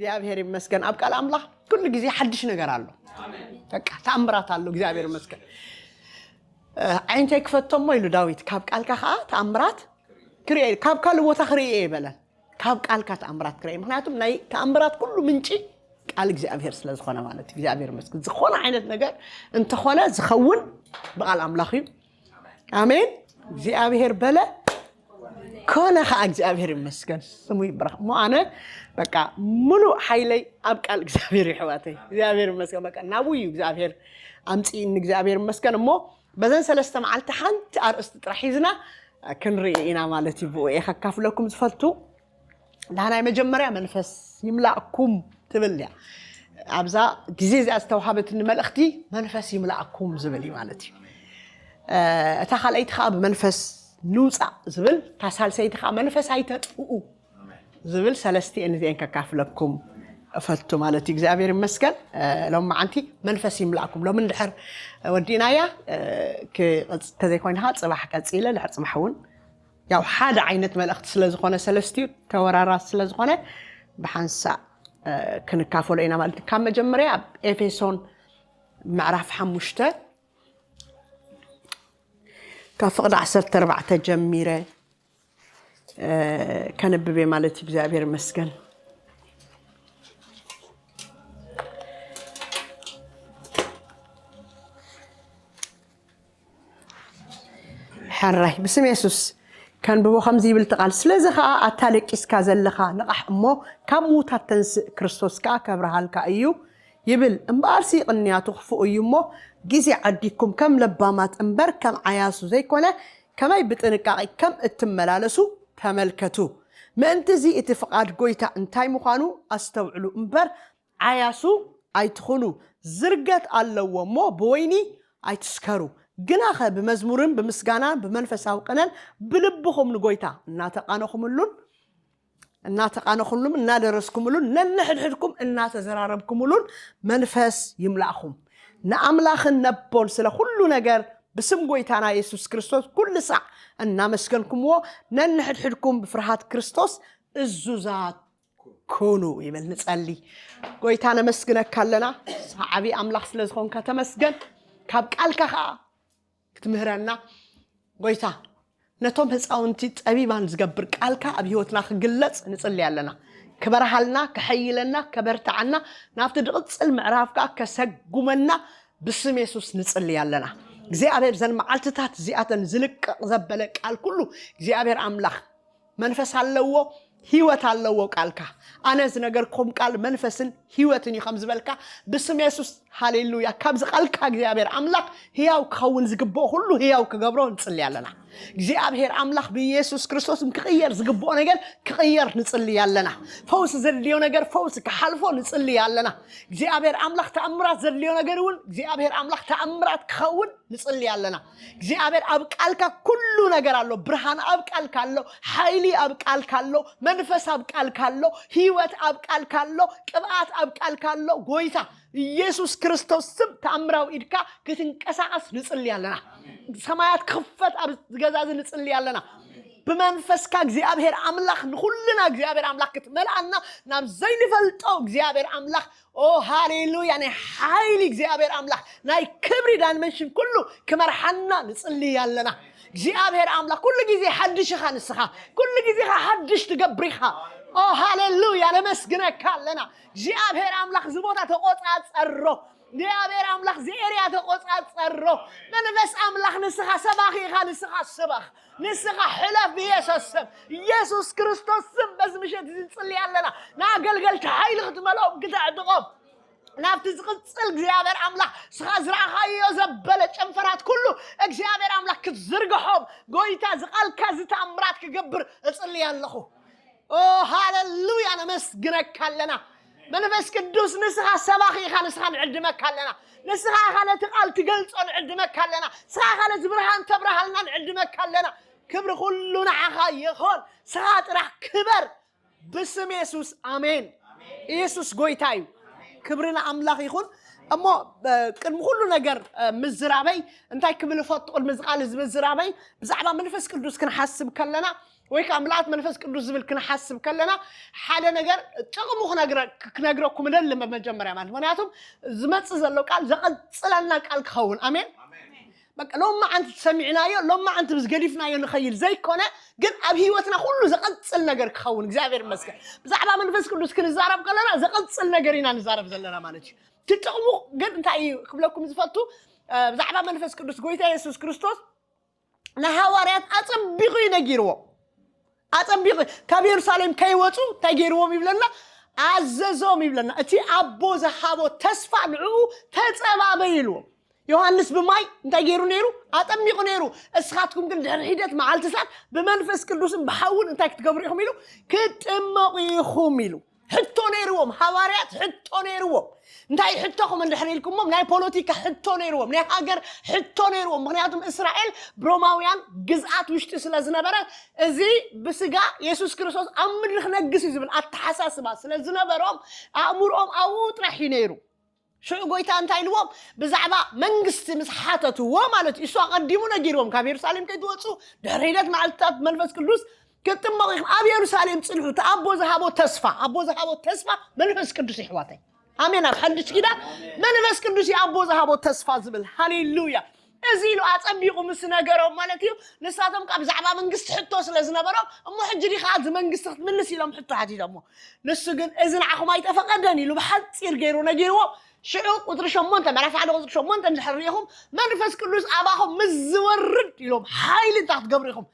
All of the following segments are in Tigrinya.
እግዚኣብሔር ይመስገን። ኣብ ቃል ኣምላኽ ኩሉ ግዜ ሓድሽ ነገር ኣሎ። በቃ ተኣምራት ኣሎ። እግዚኣብሔር ይመስገን። እ፣ ዓይንተይ ክፈቶ እሞ ኢሉ ዳዊት፣ ካብ ቃልካ ከዓ ተኣምራት ክርእየ፣ ካብ ካልእ ቦታ ክርእየ ኣይበለን። ካብ ቃልካ ተኣምራት ክርእየ። ምክንያቱም ናይ ተኣምራት ኩሉ ምንጪ ቃል እግዚኣብሔር ስለ ዝኾነ ማለት እዩ። እግዚኣብሔር ይመስገን። ዝኾነ ዓይነት ነገር እንተኾነ ዝኸውን ብቓል ኣምላኽ እዩ። ኣሜን። እግዚኣብሔር በለ፣ ኮነ ኸዓ። እግዚኣብሔር ይመስገን፣ ስሙ ይባረኽ። እሞ ኣነ በቃ ምሉእ ሓይለይ ኣብ ቃል እግዚኣብሔር እዩ፣ ኣሕዋተይ። እግዚኣብሔር ይመስገን። በቃ ናብኡ እዩ እግዚኣብሔር ኣምጽእኒ። እግዚኣብሔር ይመስገን። እሞ በዘን ሰለስተ መዓልቲ ሓንቲ ኣርእስቲ ጥራሕ ሒዝና ክንርኢ ኢና ማለት እዩ። ብኡ እየ ከካፍለኩም ዝፈቱ። ዳህናይ መጀመርያ መንፈስ ይምላእኩም ትብል እያ። ኣብዛ ግዜ እዚኣ ዝተዋሃበትኒ መልእኽቲ መንፈስ ይምላእኩም ዝብል እዩ ማለት እዩ። እ፣ እታ ካልኣይቲ ከዓ ብመንፈስ ንውፃእ ዝብል፣ እታ ሳልሰይቲ ከዓ መንፈስ ኣይተጥፍኡ ዝብል፣ ሰለስቲኤን እዚኤን ከካፍለኩም እፈቱ ማለት እዩ። እግዚኣብሔር ይመስገን። እ፣ ሎም መዓንቲ መንፈስ ይምላእኩም። ሎም እንድሕር ወዲእናያ፣ እ፣ ክቕጽ-፣ ተዘይኮይንኻ ጽባሕ ቀጺለ፣ ድሕር ጽባሕ እውን ያው ሓደ ዓይነት መልእኽቲ ስለ ዝኾነ፣ ሰለስቲኡ ተወራራስ ስለ ዝኾነ፣ ብሓንሳእ፣ እ፣ ክንካፈሎ ኢና ማለት እዩ። ካብ መጀመርያ ኣብ ኤፌሶን ምዕራፍ ሓሙሽተ ካብ ፍቕዲ ዓሰርተ ኣርባዕተ ጀሚረ፣ እ፣ ከንብብ እየ ማለት እዩ። እግዚኣብሔር ይመስገን። ሕራይ ብስም የሱስ ከንብቦ ከምዚ ይብል እቲ ቃል። ስለዚ ኸኣ ኣታ ደቂስካ ዘለኻ ንቓሕ እሞ ካብ ምዉታት ተንስእ፣ ክርስቶስ ከኣ ከብርሃልካ እዩ ይብል። እምበኣርሲ ቅንያቱ ክፉእ እዩ እሞ ግዜ ዓዲግኩም ከም ለባማት እምበር ከም ዓያሱ ዘይኮነ ከመይ ብጥንቃቄ ከም እትመላለሱ ተመልከቱ። ምእንቲ እዚ እቲ ፍቓድ ጐይታ እንታይ ምዃኑ ኣስተውዕሉ እምበር ዓያሱ ኣይትኹኑ። ዝርገት ኣለዎ እሞ ብወይኒ ኣይትስከሩ። ግናኸ ብመዝሙርን ብምስጋናን ብመንፈሳዊ ቅነን ብልብኹም ንጐይታ እናተቓነኹምሉን እናተቓነኹሉም እናደረስኩምሉን ነንሕድሕድኩም እናተዘራረብኩምሉን መንፈስ ይምላእኹም። ንኣምላኽን ነቦን ስለ ኩሉ ነገር ብስም ጐይታና የሱስ ክርስቶስ ኩሉ ሳዕ እናመስገንኩምዎ ነንሕድሕድኩም ብፍርሃት ክርስቶስ እዙዛት ኩኑ ይብል። ንጸሊ። ጐይታ ነመስግነካ ኣለና። ሰዓቢ ኣምላኽ ስለ ዝኾንካ ተመስገን። ካብ ቃልካ ኸኣ ክትምህረና ጐይታ፣ ነቶም ህፃውንቲ ጠቢባን ዝገብር ቃልካ ኣብ ህይወትና ክግለጽ ንጽሊ ኣለና። ክበርሃልና፣ ክሐይለና፣ ከበርትዓና፣ ናብቲ ድቕጽል ምዕራፍ ከኣ ከሰጉመና ብስም የሱስ ንጽሊ ኣለና። እግዚኣብሔር ዘን መዓልትታት እዚኣተን ዝልቀቕ ዘበለ ቃል ኩሉ እግዚኣብሔር ኣምላኽ መንፈስ ኣለዎ፣ ህይወት ኣለዎ ቃልካ። ኣነ ዝነገርኩም ቃል መንፈስን ህይወትን እዩ ከም ዝበልካ ብስም የሱስ፣ ሃሌሉያ። ካብዚ ቃልካ እግዚኣብሔር ኣምላኽ ህያው ክኸውን ዝግብኦ ኩሉ ህያው ክገብሮ ንጽሊ ኣለና። እግዚኣብሔር ኣምላኽ ብኢየሱስ ክርስቶስም ክቕየር ዝግብኦ ነገር ክቕየር ንጽሊ ኣለና። ፈውሲ ዘድልዮ ነገር ፈውሲ ክሓልፎ ንጽሊ ኣለና። እግዚኣብሔር ኣምላኽ ተኣምራት ዘድልዮ ነገር እውን እግዚኣብሔር ኣምላኽ ተኣምራት ክኸውን ንጽሊ ኣለና። እግዚኣብሔር ኣብ ቃልካ ኩሉ ነገር ኣሎ። ብርሃን ኣብ ቃልካ ኣሎ። ሓይሊ ኣብ ቃልካ ኣሎ። መንፈስ ኣብ ቃልካ ኣሎ። ህይወት ኣብ ቃልካ ኣሎ። ቅብኣት ኣብ ቃልካ ኣሎ። ጐይታ ኢየሱስ ክርስቶስ ስም ተኣምራዊ ኢድካ ክትንቀሳቐስ ንጽሊ ኣለና። ሰማያት ክኽፈት ኣብ ገዛ እዚ ንጽሊ ኣለና። ብመንፈስካ እግዚኣብሔር ኣምላኽ ንኹልና እግዚኣብሔር ኣምላኽ ክትመልኣና ናብ ዘይንፈልጦ እግዚኣብሔር ኣምላኽ ኦ ሃሌሉያ ናይ ሓይሊ እግዚኣብሔር ኣምላኽ ናይ ክብሪ ዳይመንሽን ኩሉ ክመርሓና ንጽልይ ኣለና። እግዚኣብሔር ኣምላኽ ኩሉ ግዜ ሓድሽ ኢኻ ንስኻ። ኩሉ ግዜ ኢኻ ሓድሽ ትገብር ኢኻ። ኦ ሃሌሉያ ነመስግነካ ኣለና። እግዚኣብሔር ኣምላኽ እዚ ቦታ ተቆጻጸሮ። እግዚኣብሔር ኣምላኽ እዚ ኤርያ ተቆጻጸሮ። መንፈስ ኣምላኽ ንስኻ ሰባኺ ኢኻ ንስኻ ስበኽ። ንስኻ ሕለፍ ብኢየሱስ ስም። ኢየሱስ ክርስቶስ ስም በዚ ምሸት እዚ ንጽሊ ኣለና። ንኣገልገልቲ ሓይሊ ክትመልኦም ክተዕጥቖም ናብቲ ዝቕጽል እግዚኣብሔር ኣምላኽ ስኻ ዝረኣኻዮ ዘበለ ጨንፈራት ኩሉ እግዚኣብሔር ኣምላኽ ክትዝርግሖም ጎይታ ዝቓልካ ዝተኣምራት ክገብር እጽሊ ኣለኹ። ኦ ሃሌሉያ ነመስግነካ ኣለና። መንፈስ ቅዱስ ንስኻ ሰባኺ ኢኻ ንስኻ ንዕድመካ ኣለና። ንስኻ ኢኻ ነቲ ቃል ትገልጾ ንዕድመካ ኣለና። ንስኻ ኢኻ ነቲ ብርሃን ተብርሃልና ንዕድመካ ኣለና። ክብሪ ኩሉ ንዓኻ ይኹን። ንስኻ ጥራሕ ክበር። ብስም የሱስ ኣሜን። ኢየሱስ ጎይታ እዩ። ክብሪ ንኣምላኽ ይኹን። እሞ ቅድሚ ኩሉ ነገር ምዝራበይ እንታይ ክብል እፈቱ ቅድሚ ዝቃል እዚ ምዝራበይ ብዛዕባ መንፈስ ቅዱስ ክንሓስብ ከለና ወይ ከዓ ምልኣት መንፈስ ቅዱስ ዝብል ክንሓስብ ከለና ሓደ ነገር ጥቕሙ ክነግረ- ክነግረኩም እደሊ መጀመርያ ማለት፣ ምክንያቱም ዝመፅእ ዘሎ ቃል ዘቐፅለና ቃል ክኸውን። ኣሜን። በቃ ሎማዓንቲ ሰሚዕናዮ፣ ሎማዓንቲ ምስ ገዲፍናዮ ንኸይድ ዘይኮነ፣ ግን ኣብ ህይወትና ኩሉ ዘቐፅል ነገር ክኸውን። እግዚኣብሔር ይመስገን። ብዛዕባ መንፈስ ቅዱስ ክንዛረብ ከለና ዘቐፅል ነገር ኢና ንዛረብ ዘለና ማለት እዩ። እቲ ጥቕሙ ግን እንታይ እዩ ክብለኩም ዝፈቱ፣ ብዛዕባ መንፈስ ቅዱስ ጎይታ የሱስ ክርስቶስ ንሃዋርያት ኣጸቢቑ እዩ ነጊርዎ። ኣጸቢቑ ካብ የሩሳሌም ከይወፁ እንታይ ገይርዎም ይብለና? ኣዘዞም ይብለና። እቲ ኣቦ ዝሃቦ ተስፋ ንዕኡ ተጸባበዩ ኢልዎም። ዮሃንስ ብማይ እንታይ ገይሩ ነይሩ? ኣጠሚቑ ነይሩ። እስኻትኩም ግን ድሕሪ ሒደት መዓልትታት ብመንፈስ ቅዱስን ብሓውን እንታይ ክትገብሩ ኢኹም ኢሉ? ክትጥመቑ ኢኹም ኢሉ። ሕቶ ነይርዎም፣ ሃዋርያት ሕቶ ነይርዎም። እንታይ ሕቶ ከም እንድሕር ኢልኩሞም፣ ናይ ፖለቲካ ሕቶ ነይርዎም፣ ናይ ሃገር ሕቶ ነይርዎም። ምክንያቱም እስራኤል ብሮማውያን ግዝኣት ውሽጢ ስለ ዝነበረ፣ እዚ ብስጋ የሱስ ክርስቶስ ኣብ ምድሪ ክነግስ እዩ ዝብል ኣተሓሳስባ ስለ ዝነበሮም፣ ኣእምሮኦም ኣብኡ ጥራሕ እዩ ነይሩ። ሽዑ ጎይታ እንታይ ኢልዎም? ብዛዕባ መንግስቲ ምስ ሓተትዎ ማለት እዩ። እሱ ኣቐዲሙ ነጊርዎም፣ ካብ የሩሳሌም ከይትወፁ ድሕሪ ሒደት መዓልትታት መንፈስ ቅዱስ ክትጥመቑ ኢኹም፣ ኣብ የሩሳሌም ፅንሑ። እቲ ኣቦ ዝሃቦ ተስፋ፣ ኣቦ ዝሃቦ ተስፋ መንፈስ ቅዱስ ይሕዋተይ። ኣሜን። ኣብ ሓድሽ ኪዳን መንፈስ ቅዱስ እዩ ኣቦ ዝሃቦ ተስፋ ዝብል። ሃሌሉያ። እዚ ኢሉ ኣጸቢቑ ምስ ነገሮም ማለት እዩ። ንሳቶም ካብ ብዛዕባ መንግስቲ ሕቶ ስለ ዝነበሮም፣ እሞ ሕጂ ዲኻ እዚ መንግስቲ ክትምልስ ኢሎም ሕቶ ሓቲቶሞ። ንሱ ግን እዚ ንዓኹም ኣይተፈቐደን ኢሉ ብሓጺር ገይሩ ነጊርዎ። ሽዑ ቁጽሪ ሸሞንተ፣ ምዕራፍ ሓደ ቁጽሪ ሸሞንተ እንድሕር ርኢኹም፣ መንፈስ ቅዱስ ኣባኹም ምስ ዝወርድ ኢሎም ሓይሊ እንታይ ክትገብሩ ኢኹም?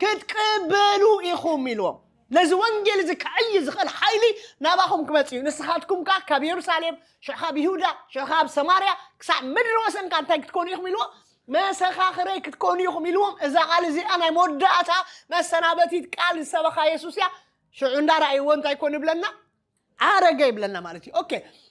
ክትቅበሉ ኢኹም ኢልዎም። ነዚ ወንጌል እዚ ክዕይ ዝኽእል ሓይሊ ናባኹም ክመጽእ እዩ። ንስኻትኩም ከኣ ካብ የሩሳሌም፣ ሽዑ ካብ ይሁዳ፣ ሽዑ ካብ ሰማርያ፣ ክሳዕ ምድሪ ወሰንካ እንታይ ክትኮኑ ኢኹም ኢልዎም? መሰኻኽረይ ክትኮኑ ኢኹም ኢልዎም። እዛ ቃል እዚኣ ናይ መወዳእታ መሰናበቲት ቃል ዝሰበኻ የሱስ እያ። ሽዑ እንዳረኣይዎ እንታይ ኮን ይብለና? ዓረገ ይብለና ማለት እዩ። ኦኬ፣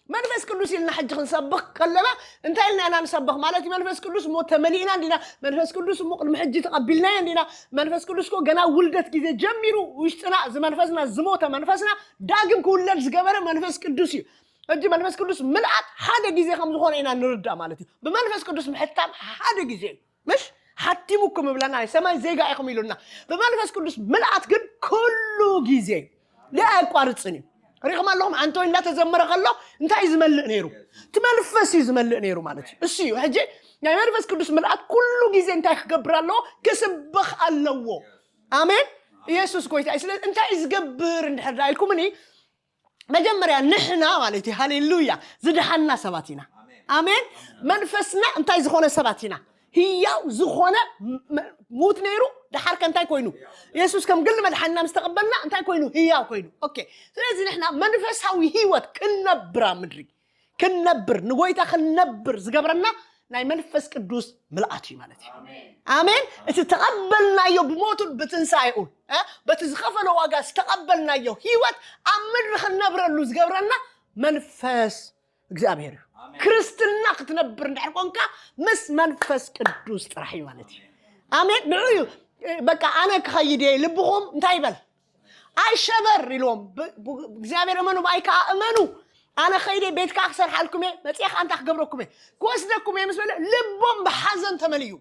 መንፈስ ቅዱስ ኢልና ሕጂ ክንሰብኽ ከለና እንታይ ኢልና ኢና ንሰብኽ ማለት እዩ? መንፈስ ቅዱስ እሞ ተመሊእና እንዲና? መንፈስ ቅዱስ እሞ ቅድሚ ሕጂ ተቐቢልናዮ እንዲና? መንፈስ ቅዱስ እኮ ገና ውልደት ግዜ ጀሚሩ ውሽጥና፣ እዚ መንፈስና፣ ዝሞተ መንፈስና ዳግም ክውለድ ዝገበረ መንፈስ ቅዱስ እዩ። ሕጂ መንፈስ ቅዱስ ምልኣት ሓደ ግዜ ከም ዝኾነ ኢና ንርዳእ ማለት እዩ። ብመንፈስ ቅዱስ ምሕታም ሓደ ግዜ እዩ። ምሽ ሓቲሙኩም ይብለና፣ ናይ ሰማይ ዜጋ ኢኹም ኢሉና። ብመንፈስ ቅዱስ ምልኣት ግን ኩሉ ግዜ እዩ፣ ኣየቋርጽን እዩ። ሪኹም ኣለኹም፣ ኣንቶኒ እናተዘመረ ከሎ እንታይ እዩ ዝመልእ ነይሩ? እቲ መንፈስ እዩ ዝመልእ ነይሩ ማለት እዩ። እሱ እዩ ሕጂ ናይ መንፈስ ቅዱስ ምልኣት ኩሉ ግዜ እንታይ ክገብር ኣለዎ? ክስበኽ ኣለዎ። ኣሜን። ኢየሱስ ጎይታ እዩ። ስለዚ እንታይ እዩ ዝገብር እንድሕር ዳ ኢልኩምኒ፣ መጀመርያ ንሕና ማለት እዩ፣ ሃሌሉያ፣ ዝደሓና ሰባት ኢና። ኣሜን። መንፈስና እንታይ ዝኾነ ሰባት ኢና? ህያው ዝኾነ ም- ም- ሙት ነይሩ፣ ደሓር ከ እንታይ ኮይኑ? የሱስ ከም ግሊ መድሓንና ምስ ተቐበልና እንታይ ኮይኑ? ህያው ኮይኑ። ኦኬ። ስለዚ ንሕና መንፈሳዊ ህይወት ክንነብር ኣብ ምድሪ ክንነብር፣ ንጎይታ ክንነብር ዝገብረና ናይ መንፈስ ቅዱስ ምልኣት እዩ ማለት እዩ። ኣሜን። እቲ ተቐበልናዮ ብሞቱን ብትንሳኤኡን፣ እ፣ በቲ ዝኸፈሎ ዋጋ ዝተቐበልናዮ ህይወት ኣብ ምድሪ ክንነብረሉ ዝገብረና መንፈስ እግዚኣብሔር እዩ። ክርስትና ክትነብር እንድሕር ኮንካ ምስ መንፈስ ቅዱስ ጥራሕ እዩ ማለት እዩ። ኣሜን። ንዑ እዩ፣ እ፣ በቃ ኣነ ክኸይድ እየ፣ ልብኹም እንታይ ይበል? ኣይሸበር ኢልዎም። ብ- ብ- እግዚኣብሔር እመኑ፣ ብኣይ ከዓ እመኑ። ኣነ ኸይደ ቤት ከዓ ክሰርሓልኩም እየ፣ መፅየ ከዓ እንታይ ክገብረኩም እየ? ክወስደኩም እየ ምስ በለ ልቦም ብሓዘን ተመልዩ።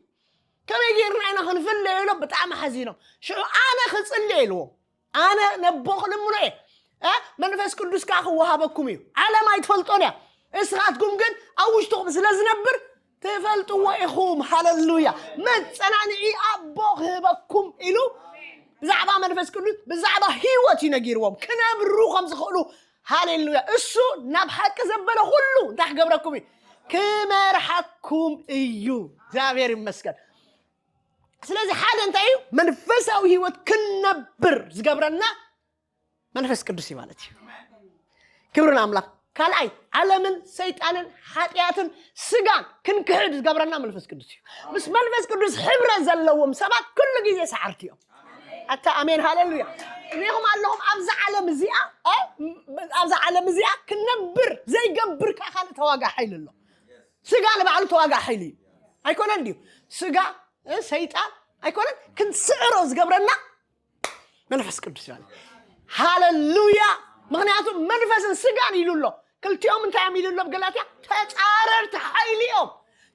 ከመይ ገይርና ኢና ክንፍለዮ ኢሎም ብጣዕሚ ሓዚኖም። ሽዑ ኣነ ክፅልየ ኢልዎም። ኣነ ነቦ ክልምኖ እየ። እ? መንፈስ ቅዱስ ከዓ ክወሃበኩም እዩ። ዓለም ኣይትፈልጦን እያ። እስኻትኩም ግን ኣብ ውሽጥኹም ስለ ዝነብር ትፈልጥዎ ኢኹም። ሃለሉያ። መጸናንዒ ኣቦ ክህበኩም ኢሉ ብዛዕባ መንፈስ ቅዱስ ብዛዕባ ህይወት እዩ ነጊርዎም ክነብሩ ከም ዝኽእሉ። ሃሌሉያ። እሱ ናብ ሓቂ ዘበለ ኩሉ እንታይ ክገብረኩም እዩ? ክመርሓኩም እዩ። እግዚኣብሔር ይመስገን። ስለዚ ሓደ እንታይ እዩ? መንፈሳዊ ህይወት ክንነብር ዝገብረና መንፈስ ቅዱስ እዩ ማለት እዩ። ክብሪ ንኣምላኽ። ካልኣይ፣ ዓለምን ሰይጣንን ሓጢኣትን ስጋን ክንክሕድ ዝገብረና መንፈስ ቅዱስ እዩ። ምስ መንፈስ ቅዱስ ሕብረት ዘለዎም ሰባት ኩሉ ግዜ ሰዓርቲ እዮም። ኣታ ኣሜን ሃሌሉያ። ሪኹም ኣለኹም ኣብዛ ዓለም እዚኣ እ? ኣብዛ ዓለም እዚኣ ክንነብር ዘይገብር ከዓ ካልእ ተዋጋ ሓይሊ ኣሎ። ስጋ ንባዕሉ ተዋጋ ሓይሊ እዩ። ኣይኮነን ድዩ? ስጋ እ? ሰይጣን ኣይኮነን ክንስዕሮ ዝገብረና መንፈስ ቅዱስ ይበል። ሃለሉያ። ምክንያቱ መንፈስን ስጋን ኢሉ ኣሎ። ክልቲኦም እንታይ እዮም ኢሉ ኣሎ? ገላትያ ተጻረርቲ ሓይሊ እዮም።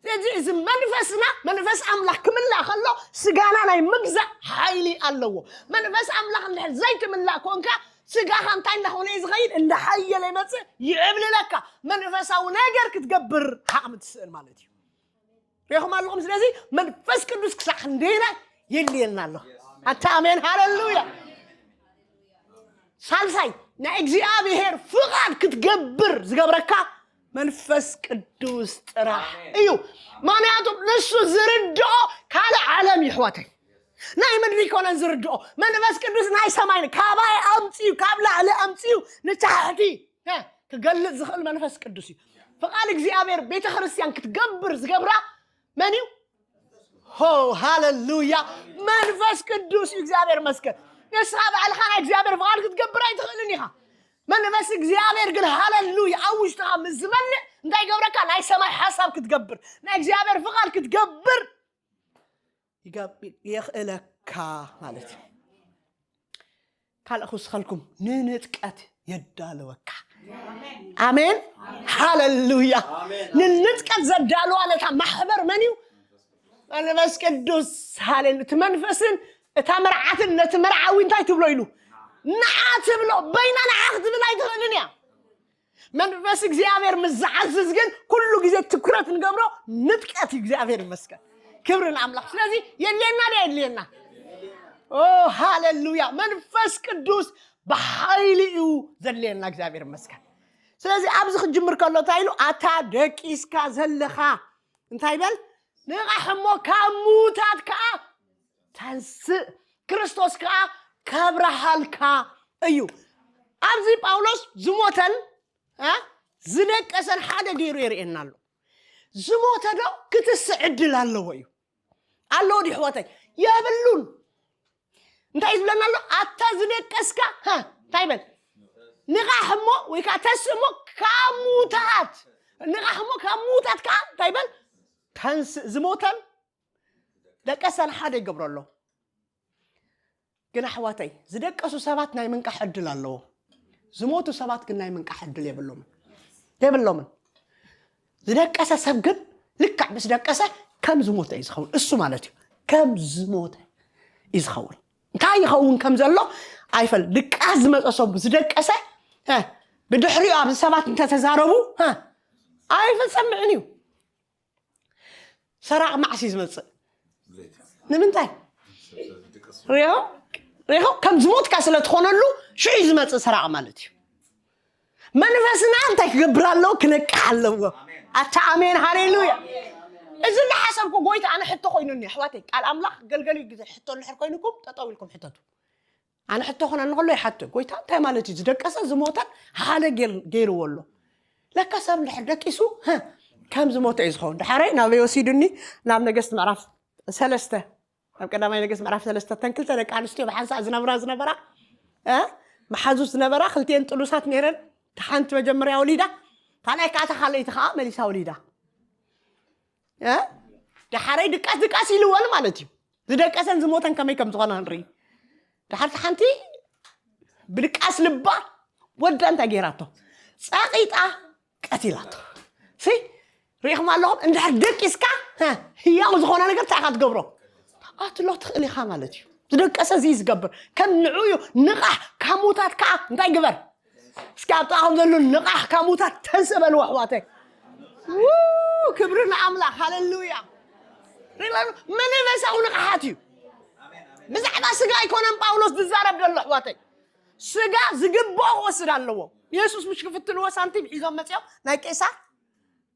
ስለዚ እዚ መንፈስና መንፈስ ኣምላኽ ክምላእ ከሎ ስጋና ናይ ምግዛእ ሓይሊ ኣለዎ። መንፈስ ኣምላኽ እንድሕር ዘይትምላእ ኮንካ ስጋኻ እንታይ እንዳኾነ እዩ ዝኸይድ? እንዳሓየለ ይመፅእ፣ ይዕብልለካ። መንፈሳዊ ነገር ክትገብር ዓቕሚ ትስእን ማለት እዩ። ሪኹም ኣለኹም? ስለዚ መንፈስ ቅዱስ ክሳዕ ክንደይና የድልየና ኣሎ። ኣታ ኣሜን፣ ሃለሉያ። ሳልሳይ ናይ እግዚኣብሔር ፍቓድ ክትገብር ዝገብረካ መንፈስ ቅዱስ ጥራሕ እዩ። ምክንያቱ ንሱ ዝርድኦ ካልእ ዓለም ይሕዋተይ ናይ ምድሪ ይኮነን ዝርድኦ። መንፈስ ቅዱስ ናይ ሰማይ ካባይ ኣምፅዩ ካብ ላዕሊ ኣምፅዩ ንታሕቲ ክገልፅ ዝኽእል መንፈስ ቅዱስ እዩ። ፍቓድ እግዚኣብሔር ቤተ ክርስቲያን ክትገብር ዝገብራ መን እዩ? ሆ ሃለሉያ። መንፈስ ቅዱስ እዩ። እግዚኣብሔር መስገን። ንስኻ ባዕልኻ ናይ እግዚኣብሔር ፍቓድ ክትገብር ኣይትኽእልን ኢኻ። መንፈስ እግዚኣብሔር ግን ሃለሉያ ኣብ ውሽጥኻ ምስ ዝመልእ እንታይ ይገብረካ? ናይ ሰማይ ሓሳብ ክትገብር ናይ እግዚኣብሔር ፍቓድ ክትገብር የኽእለካ ማለት እዩ። ካልእ ክውስኸልኩም፣ ንንጥቀት የዳልወካ። ኣሜን፣ ሃለሉያ። ንንጥቀት ዘዳልዋ ነታ ማሕበር መን እዩ? መንፈስ ቅዱስ። ሃሌሉ። እቲ መንፈስን እታ መርዓትን ነቲ መርዓዊ እንታይ ትብሎ ኢሉ? ንዓ ትብሎ። በይና ንዓ ክትብል ኣይትኽእልን እያ። መንፈስ እግዚኣብሔር ምስ ዝዓዝዝ ግን ኩሉ ግዜ ትኩረት ንገብሮ ንጥቀት እዩ። እግዚኣብሔር ይመስገን፣ ክብሪ ንኣምላኽ። ስለዚ የድልየና ዶ የድልየና? ኦ ሃሌሉያ። መንፈስ ቅዱስ ብሓይሊ እዩ ዘድልየና። እግዚኣብሔር ይመስገን። ስለዚ ኣብዚ ክጅምር ከሎ እንታይ ኢሉ? ኣታ ደቂስካ ዘለኻ እንታይ በል? ንቓሕ እሞ ካብ ምዉታት ከዓ ተንስእ፣ ክርስቶስ ከዓ ከብርሃልካ እዩ። ኣብዚ ጳውሎስ ዝሞተን ዝደቀሰን ሓደ ገይሩ የርእየና ኣሎ። ዝሞተ ዶ ክትስእ ዕድል ኣለዎ እዩ? ኣለዎ ዲ ኣሕዋተይ? የብሉን። እንታይ ዝብለና ኣሎ? ኣታ ዝደቀስካ እንታይ በል? ንቓሕ እሞ ወይ ከዓ ተንስእ እሞ ካብ ምዉታት፣ ንቓሕ እሞ ካብ ምዉታት ከዓ እንታይ በል? ተንስእ። ዝሞተን ደቀሰን ሓደ ይገብሮ ኣሎ። ግን ኣሕዋተይ ዝደቀሱ ሰባት ናይ ምንቃሕ ዕድል ኣለዎ። ዝሞቱ ሰባት ግን ናይ ምንቃሕ ዕድል የብሎምን፣ የብሎምን። ዝደቀሰ ሰብ ግን ልክዕ ምስ ደቀሰ ከም ዝሞተ እዩ ዝኸውን። እሱ ማለት እዩ ከም ዝሞተ እዩ ዝኸውን። እንታይ ይኸውን ከም ዘሎ ኣይፈል ድቃስ ዝመፀ ሰብ ዝደቀሰ ብድሕሪኡ ኣብዚ ሰባት እንተተዛረቡ ኣይፈፀምዕን እዩ። ሰራቕ መዓስ እዩ ዝመፅእ? ንምንታይ? ሪኹም ከም ዝሞትካ ስለ ትኾነሉ ሽዑ እዩ ዝመፅእ ሰራቕ ማለት እዩ። መንፈስና እንታይ ክገብር ኣለዎ? ክነቅሕ ኣለዎ። ኣታ ኣሜን ሃሌሉያ። እዚ እናሓሰብኩ ጎይታ ኣነ ሕቶ ኮይኑኒ ኣሕዋተይ፣ ቃል ኣምላኽ ገልገሊ ግዜ ሕቶ እንድሕር ኮይኑኩም ጠጠው ኢልኩም ሕተቱ። ኣነ ሕቶ ክኾነኒ ከሎ ይሓቶ፣ ጎይታ እንታይ ማለት እዩ? ዝደቀሰ ዝሞተን ሓደ ገይርዎ ኣሎ። ለካ ሰብ እንድሕር ደቂሱ ከም ዝሞተ እዩ ዝኸውን። ድሓረይ ናበይ ወሲዱኒ? ናብ ነገስት ምዕራፍ ሰለስተ፣ ኣብ ቀዳማይ ነገስት ምዕራፍ ሰለስተ እተን ክልተ ደቂ ኣንስትዮ ብሓንሳእ ዝነብራ ዝነበራ መሓዙት ዝነበራ ክልቲኤን ጥሉሳት ነይረን። ሓንቲ መጀመርያ ወሊዳ፣ ካልኣይ ከዓ እታ ካልኣይቲ ከዓ መሊሳ ወሊዳ። ድሓረይ ድቃስ ድቃስ ኢልወን ማለት እዩ። ዝደቀሰን ዝሞተን ከመይ ከም ዝኾነ ንርኢ። ድሓርቲ ሓንቲ ብድቃስ ልባ ወዳ እንታይ ገይራቶ? ጸቒጣ ቀቲላቶ። ሲ ርኢኹም ኣለኹም? እንድሕር ደቂስካ ህያው ዝኾነ ነገር እንታይ ኢኻ ትገብሮ? ትቐትሎ ትኽእል ኢኻ ማለት እዩ። ዝደቀሰ እዚ ዝገብር ከም ንዑ እዩ። ንቓሕ ካብ ሙታት ከዓ እንታይ ግበር? እስኪ ኣብ ጥቓኹም ዘሎ ንቓሕ ካብ ሙታት ተንስእ በልዎ ኣሕዋተይ። ክብሪ ንኣምላኽ። ሃሌሉያ። መንፈሳዊ ንቕሓት እዩ። ብዛዕባ ስጋ ኣይኮነን ጳውሎስ ዝዛረብ ዘሎ ኣሕዋተይ። ስጋ ዝግብኦ ክወስድ ኣለዎ። የሱስ ምሽ ክፍትንዎ ሳንቲም ሒዞም መፅኦም ናይ ቄሳር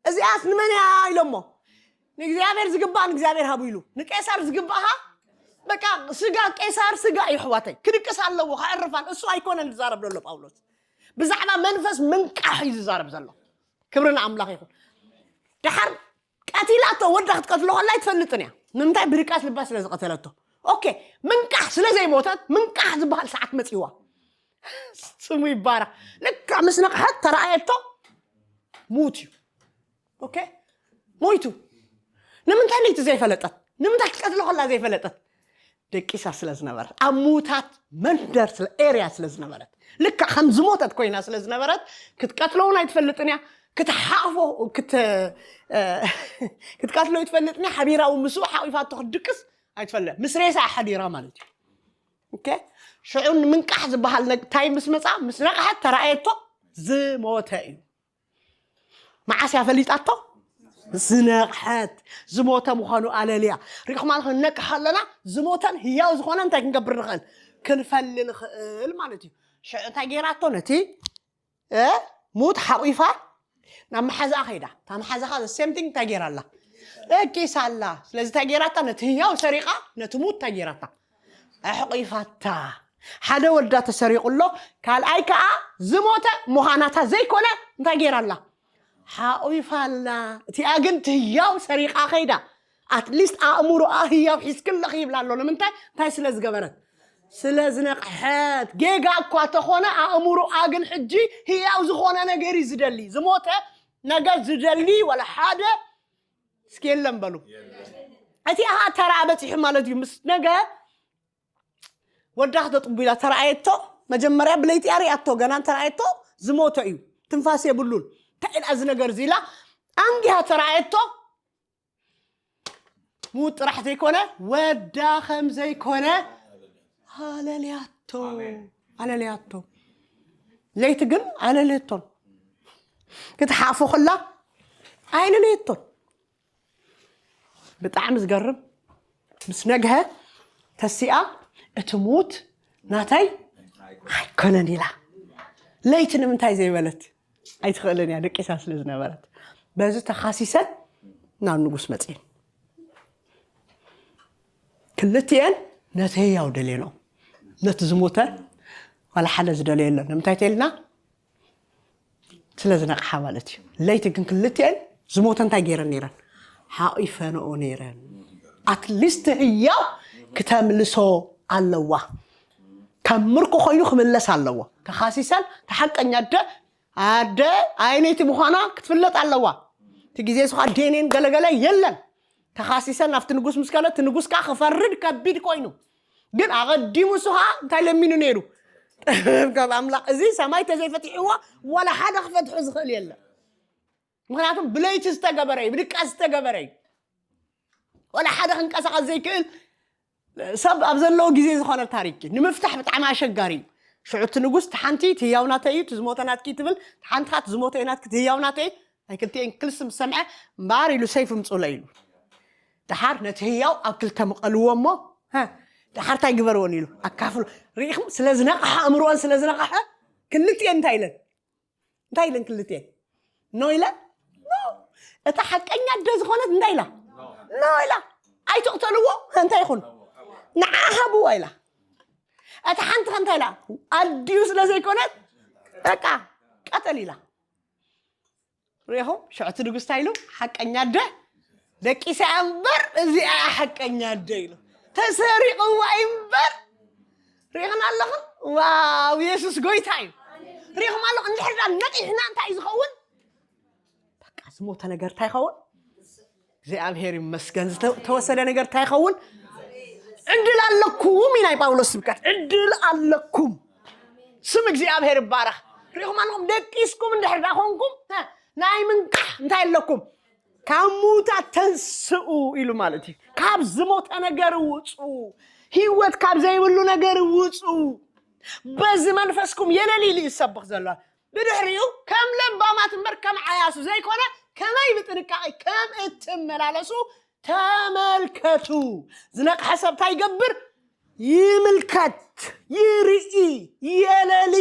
እዚኣስ ንመን እያ ኢሎሞ? ንእግዚኣብሔር ዝግባእ ንእግዚኣብሔር ሃቡ ኢሉ ንቄሳር ዝግባእኻ በቃ ስጋ ቄሳር ስጋ እዩ ኣሕዋተይ። ክድቅስ ኣለዎ ከዕርፋን እሱ ኣይኮነን ዝዛረብ ዘሎ ጳውሎስ። ብዛዕባ መንፈስ ምንቃሕ እዩ ዝዛረብ ዘሎ። ክብሪ ንኣምላኽ ይኹን። ድሓር ቀቲላቶ ወዳ ክትቀትሎ ከላ ኣይትፈልጥን እያ። ንምንታይ? ብድቃስ ልባ ስለ ዝቐተለቶ። ኦኬ ምንቃሕ ስለ ዘይሞተት ምንቃሕ ዝበሃል ሰዓት መፂዋ። ስሙ ይባረኽ። ልክዕ ምስ ነቕሐት ተረኣየቶ ሙት እዩ። ኦኬ ሞይቱ። ንምንታይ ነይቲ ዘይፈለጠት? ንምንታይ ክትቀትሎ ከላ ዘይፈለጠት? ደቂሳ ስለ ዝነበረት ኣብ ምዉታት መንደር ስለ ኤርያ ስለ ዝነበረት ልክዕ ከም ዝሞተት ኮይና ስለ ዝነበረት ክትቀትሎ እውን ኣይትፈልጥን እያ። ክትሓቕፎ ክት ክትቀትሎ ይትፈልጥኒ ሓቢራዊ ምስኡ ሓቂፋቶ ክትድቅስ ኣይትፈልጥ ምስ ሬሳ ሓዲራ ማለት እዩ። ኦኬ ሽዑ ንምንቃሕ ዝበሃል እንታይ ምስ መፃ ምስ ነቕሐት ተረኣየቶ ዝሞተ እዩ። መዓስ እያ ፈሊጣቶ? ዝነቕሐት ዝሞተ ምዃኑ ኣለልያ። ሪኢኹም ኣለኹ ንነቅሕ ኣለና ዝሞተን ህያው ዝኾነ እንታይ ክንገብር ንኽእል? ክንፈሊ ንኽእል ማለት እዩ። ሽዑ እንታይ ገይራቶ ነቲ ሙት ሓቂፋ ናብ መሓዛኣ ከይዳ እታ መሓዛኻ the same thing እንታይ ገይራ ኣላ? ደቂሳ ኣላ። ስለዚ እንታይ ገይራታ? ነቲ ህያው ሰሪቓ ነቲ ሙት እንታይ ገይራታ? ኣሕቂፋታ። ሓደ ወዳ ተሰሪቑ ኣሎ። ካልኣይ ከዓ ዝሞተ ምዃናታ ዘይኮነ እንታይ ገይራ ኣላ? ሓቂፋ ኣላ። እቲኣ ግን ትህያው ሰሪቓ ከይዳ ኣትሊስት ኣእምሮኣ ህያው ሒዝክለኺ ይብላ ኣሎ። ንምንታይ? እንታይ ስለ ዝገበረት? ስለ ዝነቕሐት። ጌጋ እኳ ተኾነ ኣእምሮኣ ግን ሕጂ ህያው ዝኾነ ነገር እዩ ዝደሊ። ዝሞተ ነገር ዝደሊ ወላ ሓደ እስኪ የለን በሉ። እቲ ኣሃ ተራ በፂሑ ማለት እዩ ምስ ነገ ወዳ ክተጥቡ ኢላ ተረኣየቶ። መጀመርያ ብለይቲ ኣሪኣቶ ገና ተረኣየቶ ዝሞተ እዩ ትንፋስ የብሉን። እንታይ ኢላ እዚ ነገር እዚ ኢላ ኣንጊሃ ተረኣየቶ። ምውት ጥራሕ ዘይኮነ ወዳ ከም ዘይኮነ ኣለልያቶ ኣለልያቶ። ለይቲ ግን ኣለልየቶን ክትሓፎ ከላ ኣይለለየቶን። ብጣዕሚ ዝገርም ምስ ነግሀ ተሲኣ እቲ ምውት ናታይ ኣይኮነን ኢላ። ለይቲ ንምንታይ ዘይበለት? ኣይትኽእልን እያ ደቂሳ ስለ ዝነበረት በዚ ተኻሲሰን ናብ ንጉስ መፅኤን። ክልቲኤን ነቲ ህያው ደልየንኦ ነቲ ዝሞተ ዋላ ሓደ ዝደለየ የለን። ንምንታይ ተልና? ስለ ዝነቕሓ ማለት እዩ። ለይቲ ግን ክልቲኤን ዝሞተ እንታይ ገይረን ነይረን? ሓቒፈንኦ ነይረን። ኣትሊስት ህያው ክተምልሶ ኣለዋ። ከም ምርኮ ኮይኑ ክምለስ ኣለዎ። ተኻሲሰን ተሓቀኛ ኣደ ኣደ ኣይነይቲ ምዃና ክትፍለጥ ኣለዋ። እቲ ግዜ ስኻ ዴኔን ገለገለ የለን። ተኻሲሰን ናብቲ ንጉስ ምስ ከደ እቲ ንጉስ ከዓ ክፈርድ ከቢድ ኮይኑ ግን ኣቐዲሙ እሱ ከዓ እንታይ ለሚኑ ነይሩ? ካብ ኣምላኽ እዚ ሰማይ ተዘይፈትሕዎ ዋላ ሓደ ክፈትሑ ዝኽእል የለን። ምክንያቱም ብለይቲ ዝተገበረ እዩ፣ ብድቃስ ዝተገበረ እዩ። ዋላ ሓደ ክንቀሳቐስ ዘይክእል ሰብ ኣብ ዘለዎ ግዜ ዝኾነ ታሪክ እዩ። ንምፍታሕ ብጣዕሚ ኣሸጋሪ እዩ። ሽዑ እቲ ንጉስ እቲ ሓንቲ እቲ ህያው ናተይ እዩ፣ እቲ ዝሞተ ናትኪ ትብል፣ እቲ ሓንቲ ከዓ እቲ ዝሞተ እዩ ናትኪ፣ እቲ ህያው ናተይ እዩ። ናይ ክልቲኤን ክልስ ምስ ሰምዐ እምበኣር ኢሉ ሰይፍ ምፁለ ኢሉ። ደሓር ነቲ ህያው ኣብ ክልተ ምቐልዎ እሞ ደሓር እንታይ ግበርዎን ኢሉ ኣካፍሉ። ርኢኹም ስለ ዝነቕሐ ኣእምሮን ስለ ዝነቕሐ ክልቲኤን እንታይ ኢለን እንታይ ኢለን ክልቲኤን ኖ ኢለን እታ ሓቀኛ ኣደ ዝኾነት እንታይ ኢላ ኖ ኢላ። ኣይትቕተልዎ እንታይ ይኹን ንዓ ሃብዋ ኢላ። እታ ሓንቲ ከ እንታይ ኢላ? ኣዲኡ ስለ ዘይኮነት በቃ ቀተል ኢላ። ሪኢኹም ሽዑ እቲ ንጉስ እንታይ ኢሉ ሓቀኛ ኣደ ደቂሳ እያ እምበር እዚኣ እያ ሓቀኛ ኣደ ኢሉ። ተሰሪቕዋ እዩ እምበር ሪኢኽን ኣለኽን? ዋው የሱስ ጎይታ እዩ። ሪኢኹም ኣለኹም? እንድሕር ዳ ነቒሕና እንታይ እዩ ዝኸውን? በቃ ዝሞተ ነገር እንታይ ይኸውን? እግዚኣብሔር ይመስገን። ዝተወሰደ ነገር እንታይ ይኸውን? ዕድል ኣለኩም እዩ ናይ ጳውሎስ ስብከት። ዕድል ኣለኩም። ስም እግዚኣብሔር ይባረኽ። ሪኢኹም ኣለኹም? ደቂስኩም እንድሕር ዳ ኮንኩም ናይ ምንቃሕ እንታይ ኣለኩም? ካብ ምዉታት ተንስኡ ኢሉ ማለት እዩ። ካብ ዝሞተ ነገር ውፁ፣ ህይወት ካብ ዘይብሉ ነገር ውፁ። በዚ መንፈስኩም የለል ኢሉ ይሰብኽ ዘሎ። ብድሕሪኡ ከም ለባማት እምበር ከም ዓያሱ ዘይኮነ ከመይ ብጥንቃቄ ከም እትመላለሱ ተመልከቱ። ዝነቕሐ ሰብ እንታይ ይገብር? ይምልከት፣ ይርኢ፣ የለሊ።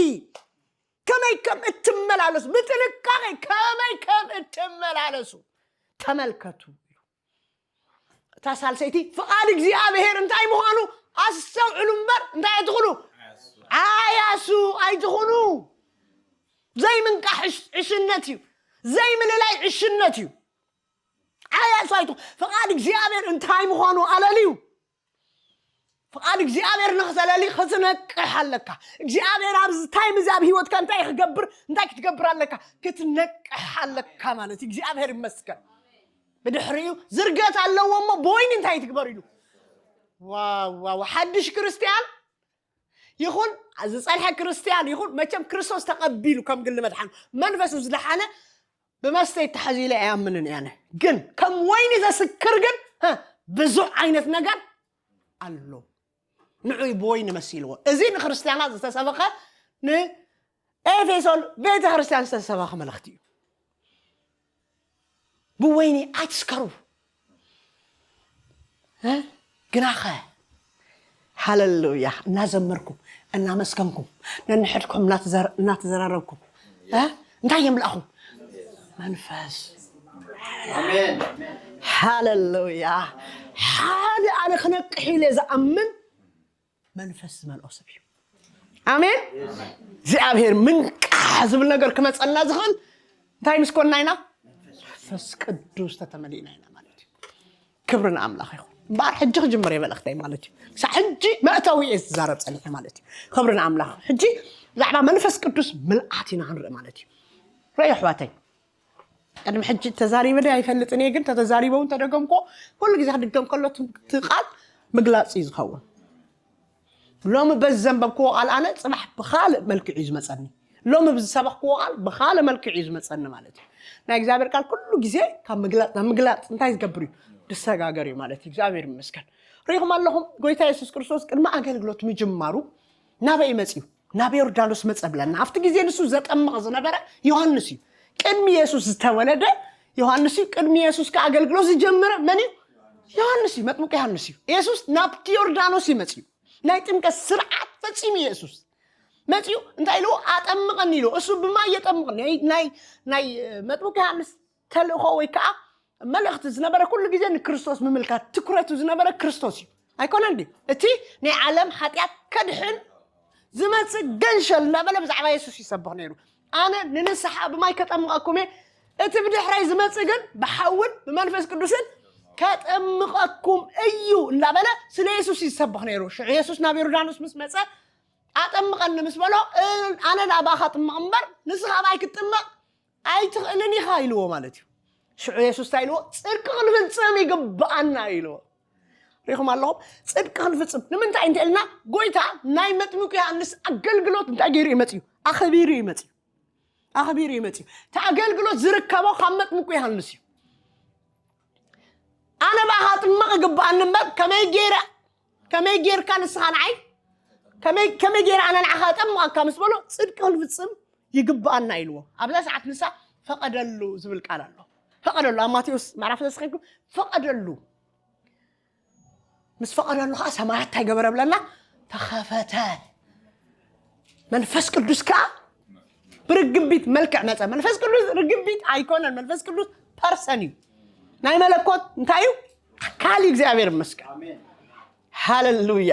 ከመይ ከም እትመላለሱ ብጥንቃቄ ከመይ ከም እትመላለሱ ተመልከቱ። እታ ሳልሰይቲ ፍቓድ እግዚኣብሔር እንታይ ምዃኑ ኣስተውዕሉ እምበር እንታይ ኣይትኹኑ ዓያሱ ኣይትኹኑ። ዘይምንቃሕ ዕሽነት እዩ። ዘይምልላይ ዕሽነት እዩ። ዓያሱ ኣይትኹ ፍቓድ እግዚኣብሔር እንታይ ምዃኑ ኣለልዩ። ፍቓድ እግዚኣብሔር ንኽተለሊ ክትነቅሕ ኣለካ። እግዚኣብሔር ኣብዚ ታይም እዚ ኣብ ህይወትካ እንታይ ክገብር እንታይ ክትገብር ኣለካ ክትነቅሕ ኣለካ ማለት እዩ። እግዚኣብሔር ይመስገን። ብድሕሪኡ ዝርገት ኣለዎ እሞ ብወይኒ እንታይ ትግበር ኢሉ ዋው ዋው ሓድሽ ክርስትያን ይኹን ዝፀንሐ ክርስትያን ይኹን መቸም ክርስቶስ ተቐቢሉ ከም ግሊ መድሓን መንፈሱ ዝደሓነ ብመስተ ይተሓዝ ኢለ ኣይኣምንን እየ ኣነ። ግን ከም ወይኒ ዘስክር ግን፣ ሀ፣ ብዙሕ ዓይነት ነገር ኣሎ። ንዑ ብወይኒ መሲልዎ። እዚ ንክርስቲያናት ዝተሰበኸ፣ ንኤፌሶን ቤተ ክርስቲያን ዝተሰበኸ መልእኽቲ እዩ። ብወይኒ ኣይትስከሩ። እ? ግናኸ፣ ሃለሉያ፣ እናዘመርኩም፣ እናመስገንኩም፣ ነንሕድኩም እናተዘር-፣ እናተዘራረብኩም፣ እ? እንታይ የምላእኹም? መንፈስ። ኣሜን። ሃለሉያ። ሓደ ኣነ ክነቅሕ ኢለ ዝኣምን መንፈስ ዝመልኦ ሰብ እዩ። ኣሜን። እግዚኣብሔር ምንቃሕ ዝብል ነገር ክመፀና ዝኽእል እንታይ ምስ ኮንና ኢና? መንፈስ ቅዱስ ተተመሊእና ኢና ማለት እዩ። ክብሪ ንኣምላኽ ይኹን። እምበኣር ሕጂ ክጅምር እየ መልእኽተይ ማለት እዩ። ክሳዕ ሕጂ መእተዊ እየ ዝዛረብ ፀኒሐ ማለት እዩ። ክብሪ ንኣምላኽ። ሕጂ ብዛዕባ መንፈስ ቅዱስ ምልኣት ኢና ክንርኢ ማለት እዩ። ርኣዩ ኣሕዋተይ፣ ቅድሚ ሕጂ ተዛሪበ ዶ ኣይፈልጥን እየ፣ ግን ተተዛሪበ እውን ተደገምኮ፣ ኩሉ ግዜ ክድገም ከሎ እቲ ቃል ምግላፅ እዩ ዝኸውን። ሎሚ በዚ ዘንበብክዎ ቃል ኣነ ፅባሕ ብካልእ መልክዕ እዩ ዝመፀኒ። ሎሚ ብዝሰበኽክዎ ቃል ብካልእ መልክዕ እዩ ዝመፀኒ ማለት እዩ። ናይ እግዚኣብሔር ቃል ኩሉ ግዜ ካብ ምግላፅ ናብ ምግላፅ እንታይ ዝገብር እዩ? ዝሰጋገር እዩ ማለት እዩ። እግዚኣብሔር ይመስገን። ርኢኹም ኣለኹም፣ ጎይታ የሱስ ክርስቶስ ቅድሚ ኣገልግሎት ምጅማሩ ናበይ መፅዩ? ናብ ዮርዳኖስ መፀ ብለና። ኣብቲ ግዜ ንሱ ዘጠምቕ ዝነበረ ዮሃንስ እዩ። ቅድሚ የሱስ ዝተወለደ ዮሃንስ እዩ። ቅድሚ የሱስ ከኣገልግሎት ዝጀመረ መን እዩ? ዮሃንስ እዩ፣ መጥምቁ ዮሃንስ እዩ። የሱስ ናብቲ ዮርዳኖስ እዩ መፅዩ። ናይ ጥምቀት ስርዓት ፈፂሙ የሱስ መፅዩ እንታይ ኢልዎ? ኣጠምቐኒ ኢልዎ። እሱ ብማይ የጠምቕ። ናይ ናይ ናይ መጥምቁ ዮሃንስ ተልእኾ ወይ ከዓ መልእኽቲ ዝነበረ ኩሉ ግዜ ንክርስቶስ ምምልካት ትኩረቱ ዝነበረ ክርስቶስ እዩ። ኣይኮነን ድዩ? እቲ ናይ ዓለም ሓጢኣት ከድሕን ዝመፅእ ገንሸል እናበለ ብዛዕባ የሱስ ይሰብኽ ነይሩ። ኣነ ንንስሓ ብማይ ከጠምቐኩም እየ፣ እቲ ብድሕረይ ዝመፅእ ግን ብሓውን ብመንፈስ ቅዱስን ከጠምቐኩም እዩ እናበለ ስለ የሱስ ይሰብኽ ነይሩ። ሽዑ የሱስ ናብ ዮርዳኖስ ምስ መፀ ኣጠምቐኒ ምስ በሎ፣ ኣነ ናባኻ ጥምቕ እምበር ንስኻ ኣባይ ክትጥመቕ ኣይትኽእልን ኢኻ ኢልዎ ማለት እዩ። ሽዑ የሱስ እንታይ ኢልዎ? ፅድቂ ክንፍፅም ይግብኣና ኢልዎ። ሪኹም ኣለኹም? ፅድቂ ክንፍፅም ንምንታይ እንተ ኢልና፣ ጎይታ ናይ መጥምቁ ዮሃንስ ኣገልግሎት እንታይ ገይሩ እዩ መፅዩ? ኣኸቢሩ እዩ መፅዩ። ኣኸቢሩ እዩ መፅዩ። እቲ ኣገልግሎት ዝርከቦ ካብ መጥምቁ ዮሃንስ እዩ። ኣነ ብኣኻ ጥመቕ ይግብኣኒ እምበር ከመይ ገይረ፣ ከመይ ጌርካ ንስኻ ንዓይ፣ ከመይ ከመይ ገይረ ኣነ ንዓኻ እጠምቐካ ምስ በሎ፣ ፅድቂ ክንፍፅም ይግብኣና ኢልዎ። ኣብዛ ሰዓት ንሳ ፈቐደሉ ዝብል ቃል ኣሎ። ፈቐደሉ ኣብ ማቴዎስ ምዕራፍ ሰለስተ ከይድኩም ፈቐደሉ። ምስ ፈቐደሉ ከዓ ሰማያት እንታይ ገበረ ብለና? ተኸፈተ። መንፈስ ቅዱስ ከዓ ብርግቢት መልክዕ መፀ። መንፈስ ቅዱስ ርግቢት ኣይኮነን። መንፈስ ቅዱስ ፐርሰን እዩ። ናይ መለኮት እንታይ እዩ? ኣካል እዩ። እግዚኣብሔር ይመስገን። ሃለሉያ።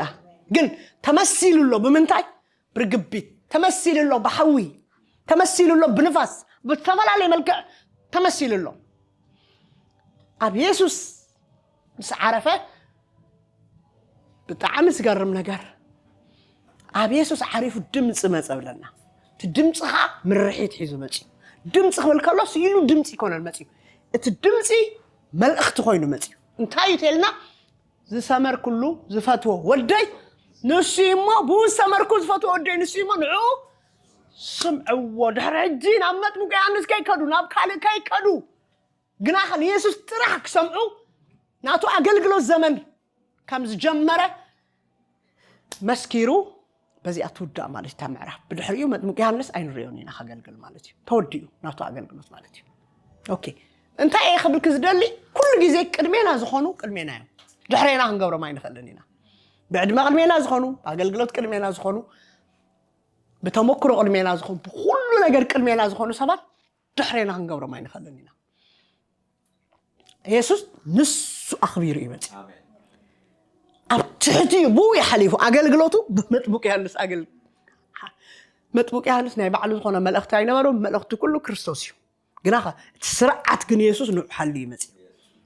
ግን ተመሲሉ ኣሎ። ብምንታይ? ብርግቢት ተመሲሉ ኣሎ። ብሓዊ ተመሲሉ ኣሎ። ብንፋስ ብዝተፈላለየ መልክዕ ተመሲሉ ኣሎ። ኣብ የሱስ ምስ ዓረፈ ብጣዕሚ ዝገርም ነገር፣ ኣብ የሱስ ዓሪፉ ድምፂ መፀ ብለና። እቲ ድምፂ ከዓ ምርሒት ሒዙ መፅዩ። ድምፂ ክብል ከሎ ስኢሉ ድምፂ ይኮነን መፅዩ። እቲ ድምፂ መልእኽቲ ኮይኑ መፅዩ። እንታይ እዩ ተልና? ዝሰመርኩሉ ዝፈትዎ ወደይ ንሱ እዩ እሞ፣ ብኡ ዝሰመርኩ ዝፈትዎ ወደይ ንሱ እዩ እሞ፣ ንዑ ስምዕዎ። ድሕሪ ሕጂ ናብ መጥምቁ ዮሃንስ ከይከዱ፣ ናብ ካልእ ከይከዱ፣ ግናኸ ንየሱስ ጥራሕ ክሰምዑ ናቱ ኣገልግሎት ዘመን ከም ዝጀመረ መስኪሩ። በዚኣ ትውዳእ ማለት እታ ምዕራፍ። ብድሕሪኡ መጥምቁ ዮሃንስ ኣይንሪኦን ኢና ከገልግል ማለት እዩ። ተወዲኡ ናቱ ኣገልግሎት ማለት እዩ። ኦኬ፣ እንታይ እየ ክብልክ ዝደሊ? ኩሉ ግዜ ቅድሜና ዝኾኑ ቅድሜና እዮም። ድሕሬና ክንገብሮም ኣይንኽእልን ኢና። ብዕድመ ቅድሜና ዝኾኑ፣ ኣገልግሎት ቅድሜና ዝኾኑ፣ ብተመክሮ ቅድሜና ዝኾኑ፣ ብኩሉ ነገር ቅድሜና ዝኾኑ ሰባት ድሕሬና ክንገብሮም ኣይንኽእልን ኢና። የሱስ ንሱ ኣኽቢሩ እዩ መፅዩ። ኣብ ትሕቲ ብኡ እዩ ሓሊፉ። ኣገልግሎቱ ብመጥምቅ ዮሃንስ ኣገል መጥምቅ ዮሃንስ ናይ ባዕሉ ዝኾነ መልእኽቲ ኣይነበሮ። መልእኽቲ ኩሉ ክርስቶስ እዩ። ግና እቲ ስርዓት ግን የሱስ ንዑ ሓልዩ እዩ መፅዩ።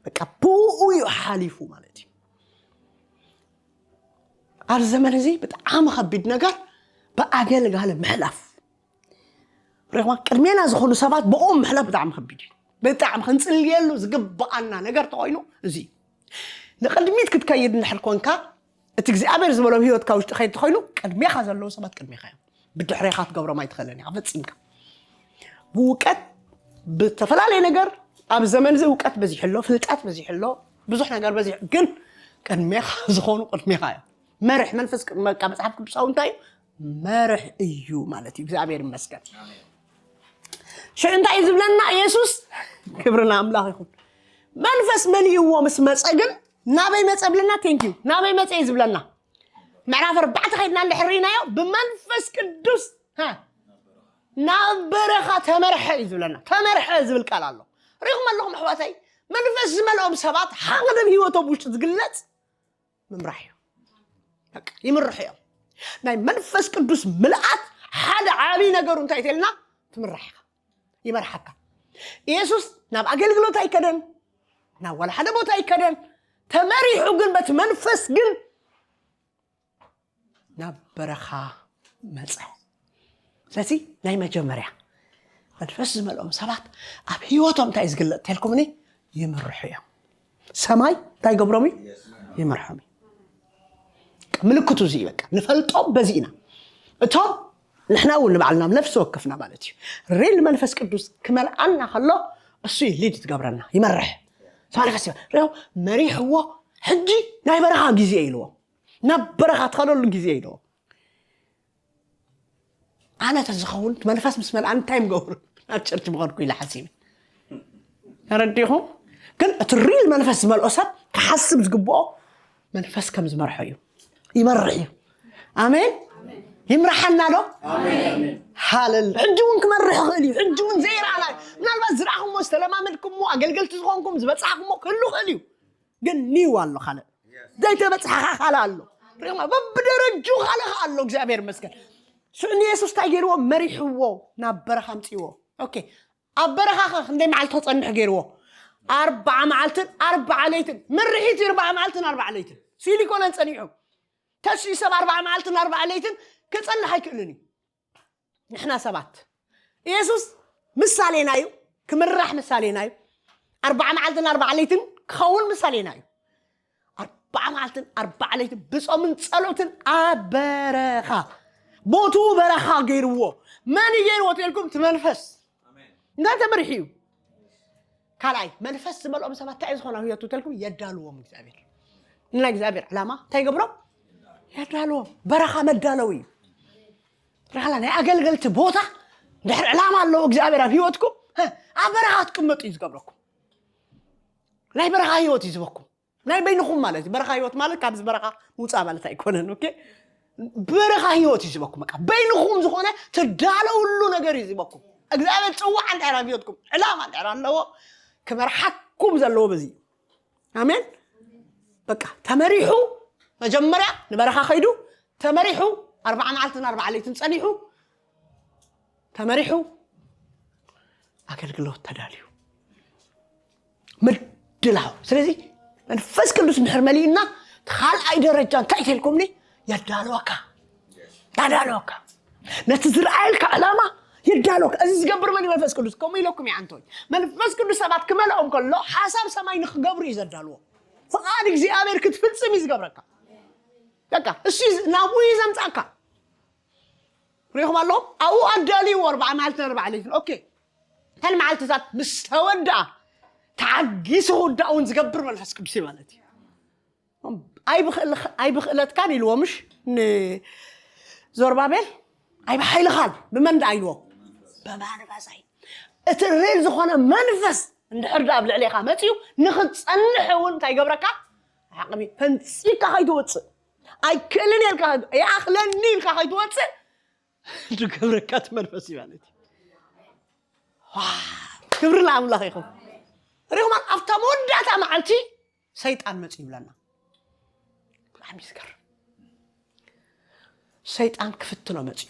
በቃ ብኡ እዩ ሓሊፉ ማለት እዩ። ኣብ ዘመን እዚ ብጣዕሚ ከቢድ ነገር ብኣገልጋሊ ምሕላፍ። ሪኹማ? ቅድሜና ዝኾኑ ሰባት ብኦም ምሕላፍ ብጣዕሚ ከቢድ እዩ። ብጣዕሚ ክንፅልየሉ ዝግብኣና ነገር ተኮይኑ እዚ እዩ። ንቅድሚት ክትከይድ እንድሕር ኮንካ፣ እቲ እግዚኣብሔር ዝበሎ ህይወትካ ውሽጢ ከይድ ተኮይኑ፣ ቅድሜኻ ዘለዉ ሰባት ቅድሜኻ እዮም። ብድሕሬኻ ክትገብሮም ኣይትኽእልን ኢኻ ፈፂምካ። ብውቀት ብተፈላለየ ነገር ኣብ ዘመን እዚ እውቀት በዚሑ ኣሎ፣ ፍልጠት በዚሑ ኣሎ፣ ብዙሕ ነገር በዚሑ፣ ግን ቅድሜኻ ዝኾኑ ቅድሜኻ እዮም። መርሕ መንፈስ ቅድ-፣ በቃ መጽሓፍ ቅዱሳዊ እንታይ እዩ? መርሕ እዩ ማለት እዩ። እግዚኣብሔር ይመስገን። ሽዑ እንታይ እዩ ዝብለና ኢየሱስ? ክብሪ ንኣምላኽ ይኹን። መንፈስ መሊእዎ ምስ መጸ ግን ናበይ መጸ ብለና? ቴንኪዩ። ናበይ መጸ እዩ ዝብለና? ምዕራፍ ኣርባዕተ ከይድና እንድሕር ርኢናዮ፣ ብመንፈስ ቅዱስ፣ ሃ፣ ናብ በረኻ ተመርሐ እዩ ዝብለና። ተመርሐ ዝብል ቃል ኣሎ። ርኢኹም ኣለኹም ኣሕዋተይ? መንፈስ ዝመልኦም ሰባት ሓቕደም ህይወቶም ውሽጢ ዝግለጽ ምምራሕ እዩ። በቃ ይምርሑ እዮም። ናይ መንፈስ ቅዱስ ምልኣት ሓደ ዓብዪ ነገሩ እንታይ ተልና? ትምራሕ ኢኻ። ይመርሓካ። ኢየሱስ ናብ ኣገልግሎት ኣይከደን፣ ናብ ዋላ ሓደ ቦታ ኣይከደን። ተመሪሑ ግን በቲ መንፈስ ግን ናብ በረኻ መጸ። ስለዚ ናይ መጀመርያ መንፈስ ዝመልኦም ሰባት ኣብ ህይወቶም እንታይ ዝግለጥ ተልኩምኒ? ይምርሑ እዮም። ሰማይ እንታይ ይገብሮም እዩ? ይምርሖም እዩ። ምልክቱ እዚ እዩ። በቃ ንፈልጦም በዚ ኢና። እቶም ንሕና እውን ንባዕልና ነፍሲ ወከፍና ማለት እዩ። ሪል መንፈስ ቅዱስ ክመልኣና ከሎ እሱ እዩ ሊድ ትገብረና፣ ይመርሕ። ሰማይ ፈስ ሪኦ መሪሕዎ። ሕጂ ናይ በረኻ ግዜ ኢልዎ፣ ናብ በረኻ ትኸደሉ ግዜ ኢልዎ። ኣነ ተዝኸውን እቲ መንፈስ ምስ መልኣን እንታይ ምገብሩ ናብ ቸርች ምኸድኩ ኢለ ሓሲበ። ተረዲኹም? ግን እቲ ሪል መንፈስ ዝመልኦ ሰብ ክሓስብ ዝግብኦ መንፈስ ከም ዝመርሖ እዩ። ይመርሕ እዩ። ኣሜን። ይምርሓና ዶ? ሃለል ሕጂ እውን ክመርሕ ይኽእል እዩ። ሕጂ እውን ዘይረኣና እዩ። ምናልባት ዝረኣኹሞ ዝተለማመድኩሞ ኣገልገልቲ ዝኾንኩም ዝበፃሕኩሞ ክህሉ ይኽእል እዩ። ግን ኒው ኣሎ ካልእ ዘይተበፅሓኻ ካልእ ኣሎ። ሪእኹም በብደረጁ ካልእ ከ ኣሎ። እግዚኣብሔር ይመስገን። ሽዑ ንየሱስ እንታይ ገይርዎ? መሪሕዎ፣ ናብ በረኻ ኣምፅዎ። ኦኬ፣ ኣብ በረኻ ከ ክንደይ መዓልቲ ክፀንሕ ገይርዎ? ኣርባዓ መዓልትን ኣርባዓ ለይትን። ምርሒት እዩ ኣርባዓ መዓልትን ኣርባዓ ለይትን። ሲሊ ኮነን ፀኒሑ ተስዩ ሰብ ኣርባዓ መዓልትን ኣርባዓ ለይትን ክፀንሕ ኣይክእልን እዩ። ንሕና ሰባት ኢየሱስ ምሳሌና እዩ። ክምራሕ ምሳሌና እዩ። ኣርባዓ መዓልትን ኣርባዓ ለይትን ክኸውን ምሳሌና እዩ። ኣርባዓ መዓልትን ኣርባዓ ለይትን ብጾምን ጸሎትን ኣብ በረኻ፣ ቦትኡ በረኻ ገይርዎ። መን እዩ ገይርዎ ተልኩም? እቲ መንፈስ እንታይ ተመሪሑ እዩ። ካልኣይ መንፈስ ዝበልኦም ሰባት እንታይ እዩ ዝኾነ ህይወቱ ተልኩም? የዳልዎም እግዚኣብሔር። ንናይ እግዚኣብሔር ዕላማ እንታይ ይገብሮም? የዳልዎም። በረኻ መዳለዊ እዩ። ረኽላ ናይ ኣገልገልቲ ቦታ ድሕሪ ዕላማ ኣለዎ እግዚኣብሔር ኣብ ህይወትኩም። ኣብ በረኻ ክትቅመጡ እዩ ዝገብረኩም። ናይ በረኻ ህይወት እዩ ዝበኩም። ናይ በይንኹም ማለት እዩ። በረኻ ህይወት ማለት ካብዚ በረኻ ምውፃእ ማለት ኣይኮነን። ኦኬ፣ በረኻ ህይወት እዩ ዝበኩም። በቃ በይንኹም ዝኾነ ትዳለውሉ ነገር እዩ ዝበኩም። እግዚኣብሔር ፅዋዕ እንታይ ኣብ ህይወትኩም፣ ዕላማ እንታይ ኣለዎ ክመርሓኩም ዘለዎ በዚ እዩ። ኣሜን። በቃ ተመሪሑ፣ መጀመርያ ንበረኻ ከይዱ ተመሪሑ፣ ኣርባዓ መዓልትን ኣርባዓ ለይትን ጸኒሑ ተመሪሑ ኣገልግሎት ተዳልዩ ምድላው። ስለዚ መንፈስ ቅዱስ ምሕር መሊእና እቲ ካልኣይ ደረጃ እንታይ ተልኩምኒ? የዳለወካ፣ ያዳለወካ ነቲ ዝረኣየልካ ዕላማ የዳለወካ። እዚ ዝገብር መን እዩ? መንፈስ ቅዱስ። ከምኡ ኢለኩም ይዓንቶይ። መንፈስ ቅዱስ ሰባት ክመልኦም ከሎ ሓሳብ ሰማይ ንክገብሩ እዩ ዘዳልዎ። ፍቓድ እግዚኣብሔር ክትፍጽም እዩ ዝገብረካ። በቃ እሱ እዩ ዝ-፣ ናብኡ እዩ ዘምጻካ። ሪኹም ኣለኹም ኣብኡ ኣዳልይዎ ኣርባዓ መዓልትን ኣርባዓ ለይትን። ኦኬ፣ እተን መዓልትታት ምስ ተወድኣ ተዓጊሱ ክውዳእ እውን ዝገብር መንፈስ ቅዱስ እዩ ማለት እዩ። ኣይብኽእል-፣ ኣይብኽእለትካን ኢልዎ ምሽ ንዞርባቤል? ኣይብሓይልኻን። ብመን ደኣ ኢልዎ? ብመንፈሰይ። እቲ ሪል ዝኾነ መንፈስ እንድሕር ደኣ ኣብ ልዕሌኻ መፅዩ ንኽትፀንሕ እውን እንታይ ይገብረካ? ዓቕሚ ፈንፂካ ከይትወፅእ፣ ኣይክእልን እየ ኢልካ፣ ይኣኽለኒ ኢልካ ከይትወፅእ ዝገብረካ እቲ መንፈስ እዩ ማለት እዩ። ዋው! ክብሪ ንኣምላኽ ይኹን። ሪኹም ኣብታ መወዳእታ መዓልቲ ሰይጣን መፅዩ ይብለና። ብጣዕሚ እዩ ዝገርም። ሰይጣን ክፍትኖ መፅዩ።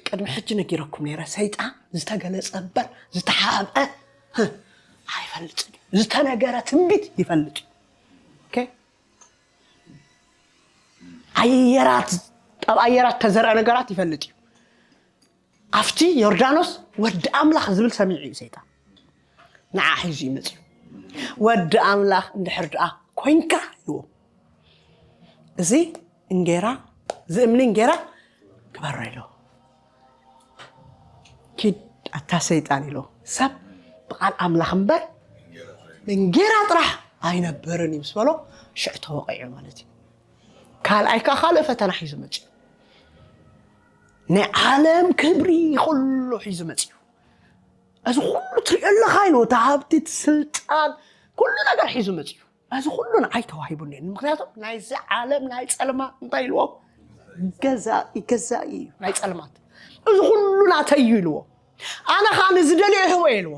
ቅድሚ ሕጂ ነጊረኩም ነይረ፣ ሰይጣን ዝተገለፀ እምበር ዝተሓብአ ህ፣ ኣይፈልጥን እዩ። ዝተነገረ ትንቢት ይፈልጥ እዩ። ኦኬ? ኣየራት፣ ኣብ ኣየራት ተዘርአ ነገራት ይፈልጥ እዩ። ኣብቲ ዮርዳኖስ ወዲ ኣምላኽ ዝብል ሰሚዑ እዩ ሰይጣን። ንዓ ሒዙ እዩ መፅዩ። ወዲ ኣምላኽ እንድሕር ደኣ ኮይንካ ኢልዎ፣ እዚ እንጌራ፣ እዚ እምኒ እንጌራ ግበሮ ኢልዎ። ኪድ ኣታ ሰይጣን ኢልዎ። ሰብ ብቃ ቃል ኣምላኽ እምበር እንጌራ ጥራሕ ኣይነብርን እዩ ምስ በሎ ሽዕ ተወቒዑ ማለት እዩ። ካልኣይ ከዓ ካልእ ፈተና ሒዙ መፅዩ። ናይ ዓለም ክብሪ ኩሉ ሒዙ መፅዩ። እዚ ኩሉ ትሪኦ ኣለኻ ኢሉ እቲ ሃብቲ እቲ ስልጣን ኩሉ ነገር ሒዙ መፅዩ። እዚ ኩሉ ንዓይ ተዋሂቡኒ። ምክንያቱ ናይዚ ዓለም ናይ ጸልማ እንታይ ኢልዎ? ገዛኢ ገዛኢ እዩ ናይ ጸልማት። እዚ ኩሉ ናተይ እዩ ኢልዎ። ኣነ ከዓ ንዝደልዮ ይህቦ እየ ኢልዎ።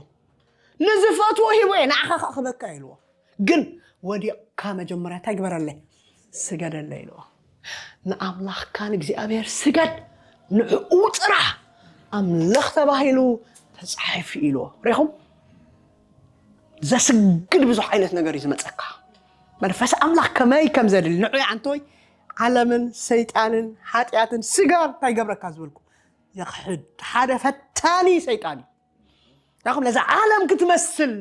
ንዝፈትዎ ሂቦ እየ ንዓኻ ከዓ ክበካ ኢልዎ። ግን ወዲቕካ መጀመርያ እንታይ ግበረለይ? ስገደለይ ኢልዎ። ንኣምላኽካ ንእግዚኣብሔር ስገድ፣ ንዕኡ ጥራሕ ኣምልኽ ተባሂሉ ተጻሒፉ ኢልዎ። ሪኹም? ዘስግድ ብዙሕ ዓይነት ነገር እዩ ዝመፀካ። መንፈስ ኣምላኽ ከመይ ከም ዘድሊ ንዑ ኣንቶይ ዓለምን ሰይጣንን ሓጢኣትን ስጋን እንታይ ገብረካ ዝበልኩ የኽሕድ ሓደ ፈታኒ ሰይጣን እዩ። ዳኹም ነዛ ዓለም ክትመስል